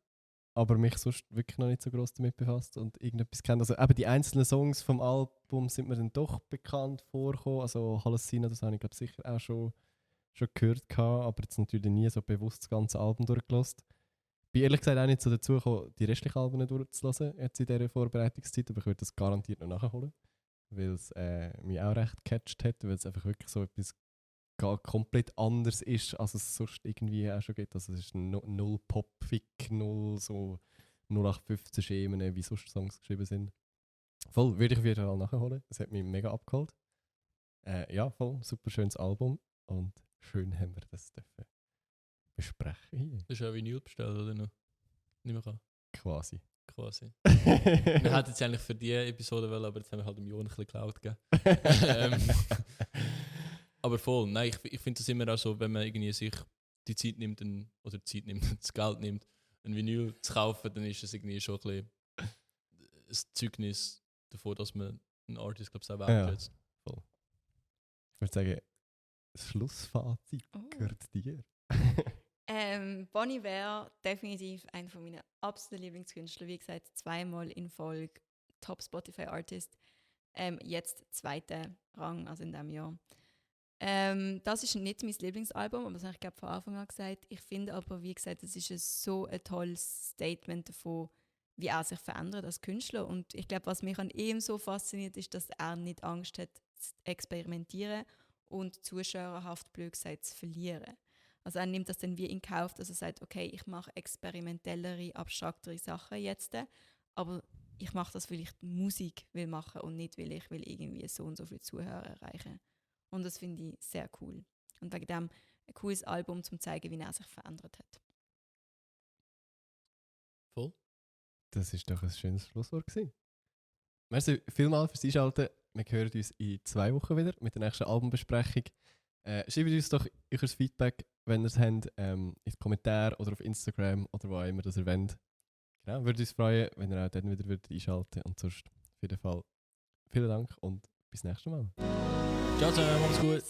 aber mich sonst wirklich noch nicht so groß damit befasst und irgendetwas kennt. Also eben die einzelnen Songs vom Album sind mir dann doch bekannt vorgekommen. Also Hallucina, das habe ich glaube sicher auch schon gehört gehabt, aber jetzt natürlich nie so bewusst das ganze Album durchgelassen. Bin ehrlich gesagt auch nicht so dazu gekommen, die restlichen Alben durchzulassen jetzt in dieser Vorbereitungszeit, aber ich würde das garantiert noch nachholen, weil es mich auch recht gecatcht hat, weil es einfach wirklich so etwas komplett anders ist, als es sonst irgendwie auch schon gibt. Also es ist null Pop-Fick, null so 0815 Schemen, wie sonst Songs geschrieben sind. Voll, würde ich auf jeden Fall nachholen. Es hat mich mega abgeholt. Ja, voll, super schönes Album und schön haben wir das dürfen besprechen hier. Das ist ja Vinyl bestellt, oder noch? Nicht mehr kann. Quasi. Wir hätten es eigentlich für diese Episode wollen, aber jetzt haben wir halt im Jon ein bisschen geklaut. Aber voll, nein, ich finde das immer auch so, wenn man irgendwie sich die Zeit nimmt, das Geld nimmt, ein Vinyl zu kaufen, dann ist es irgendwie schon ein bisschen ein Zeugnis davon, dass man einen Artist, glaube ich, auch wertschätzt. Ja, voll. Ich würde sagen, das Schlussfazit gehört dir. Bon Iver, definitiv einer von meinen absoluten Lieblingskünstler. Wie gesagt, 2-mal in Folge Top Spotify Artist. Jetzt 2. Rang, also in diesem Jahr. Das ist nicht mein Lieblingsalbum, aber das habe ich glaube von Anfang an gesagt. Ich finde aber, wie gesagt, es ist so ein tolles Statement davon, wie er sich verändert als Künstler. Und ich glaube, was mich an ihm so fasziniert, ist, dass er nicht Angst hat, zu experimentieren und zuschauerhaft blöd gesagt zu verlieren. Also er nimmt das dann wie in Kauf, dass er sagt, okay, ich mache experimentellere, abstraktere Sachen jetzt, aber ich mache das, weil ich die Musik will machen und nicht, weil ich will irgendwie so und so viele Zuhörer erreichen. Und das finde ich sehr cool. Und wegen dem ein cooles Album, um zu zeigen, wie er sich verändert hat. Voll. Das war doch ein schönes Schlusswort gewesen. Merci vielmals fürs Einschalten. Wir hören uns in 2 Wochen wieder mit der nächsten Albumbesprechung. Schreibt uns doch euer Feedback, wenn ihr es habt, in die Kommentare oder auf Instagram oder wo auch immer das ihr wollt. Genau, würde uns freuen, wenn ihr auch dann wieder einschalten würdet. Und sonst auf jeden Fall vielen Dank und bis nächstes Mal. Ciao zusammen, macht's gut.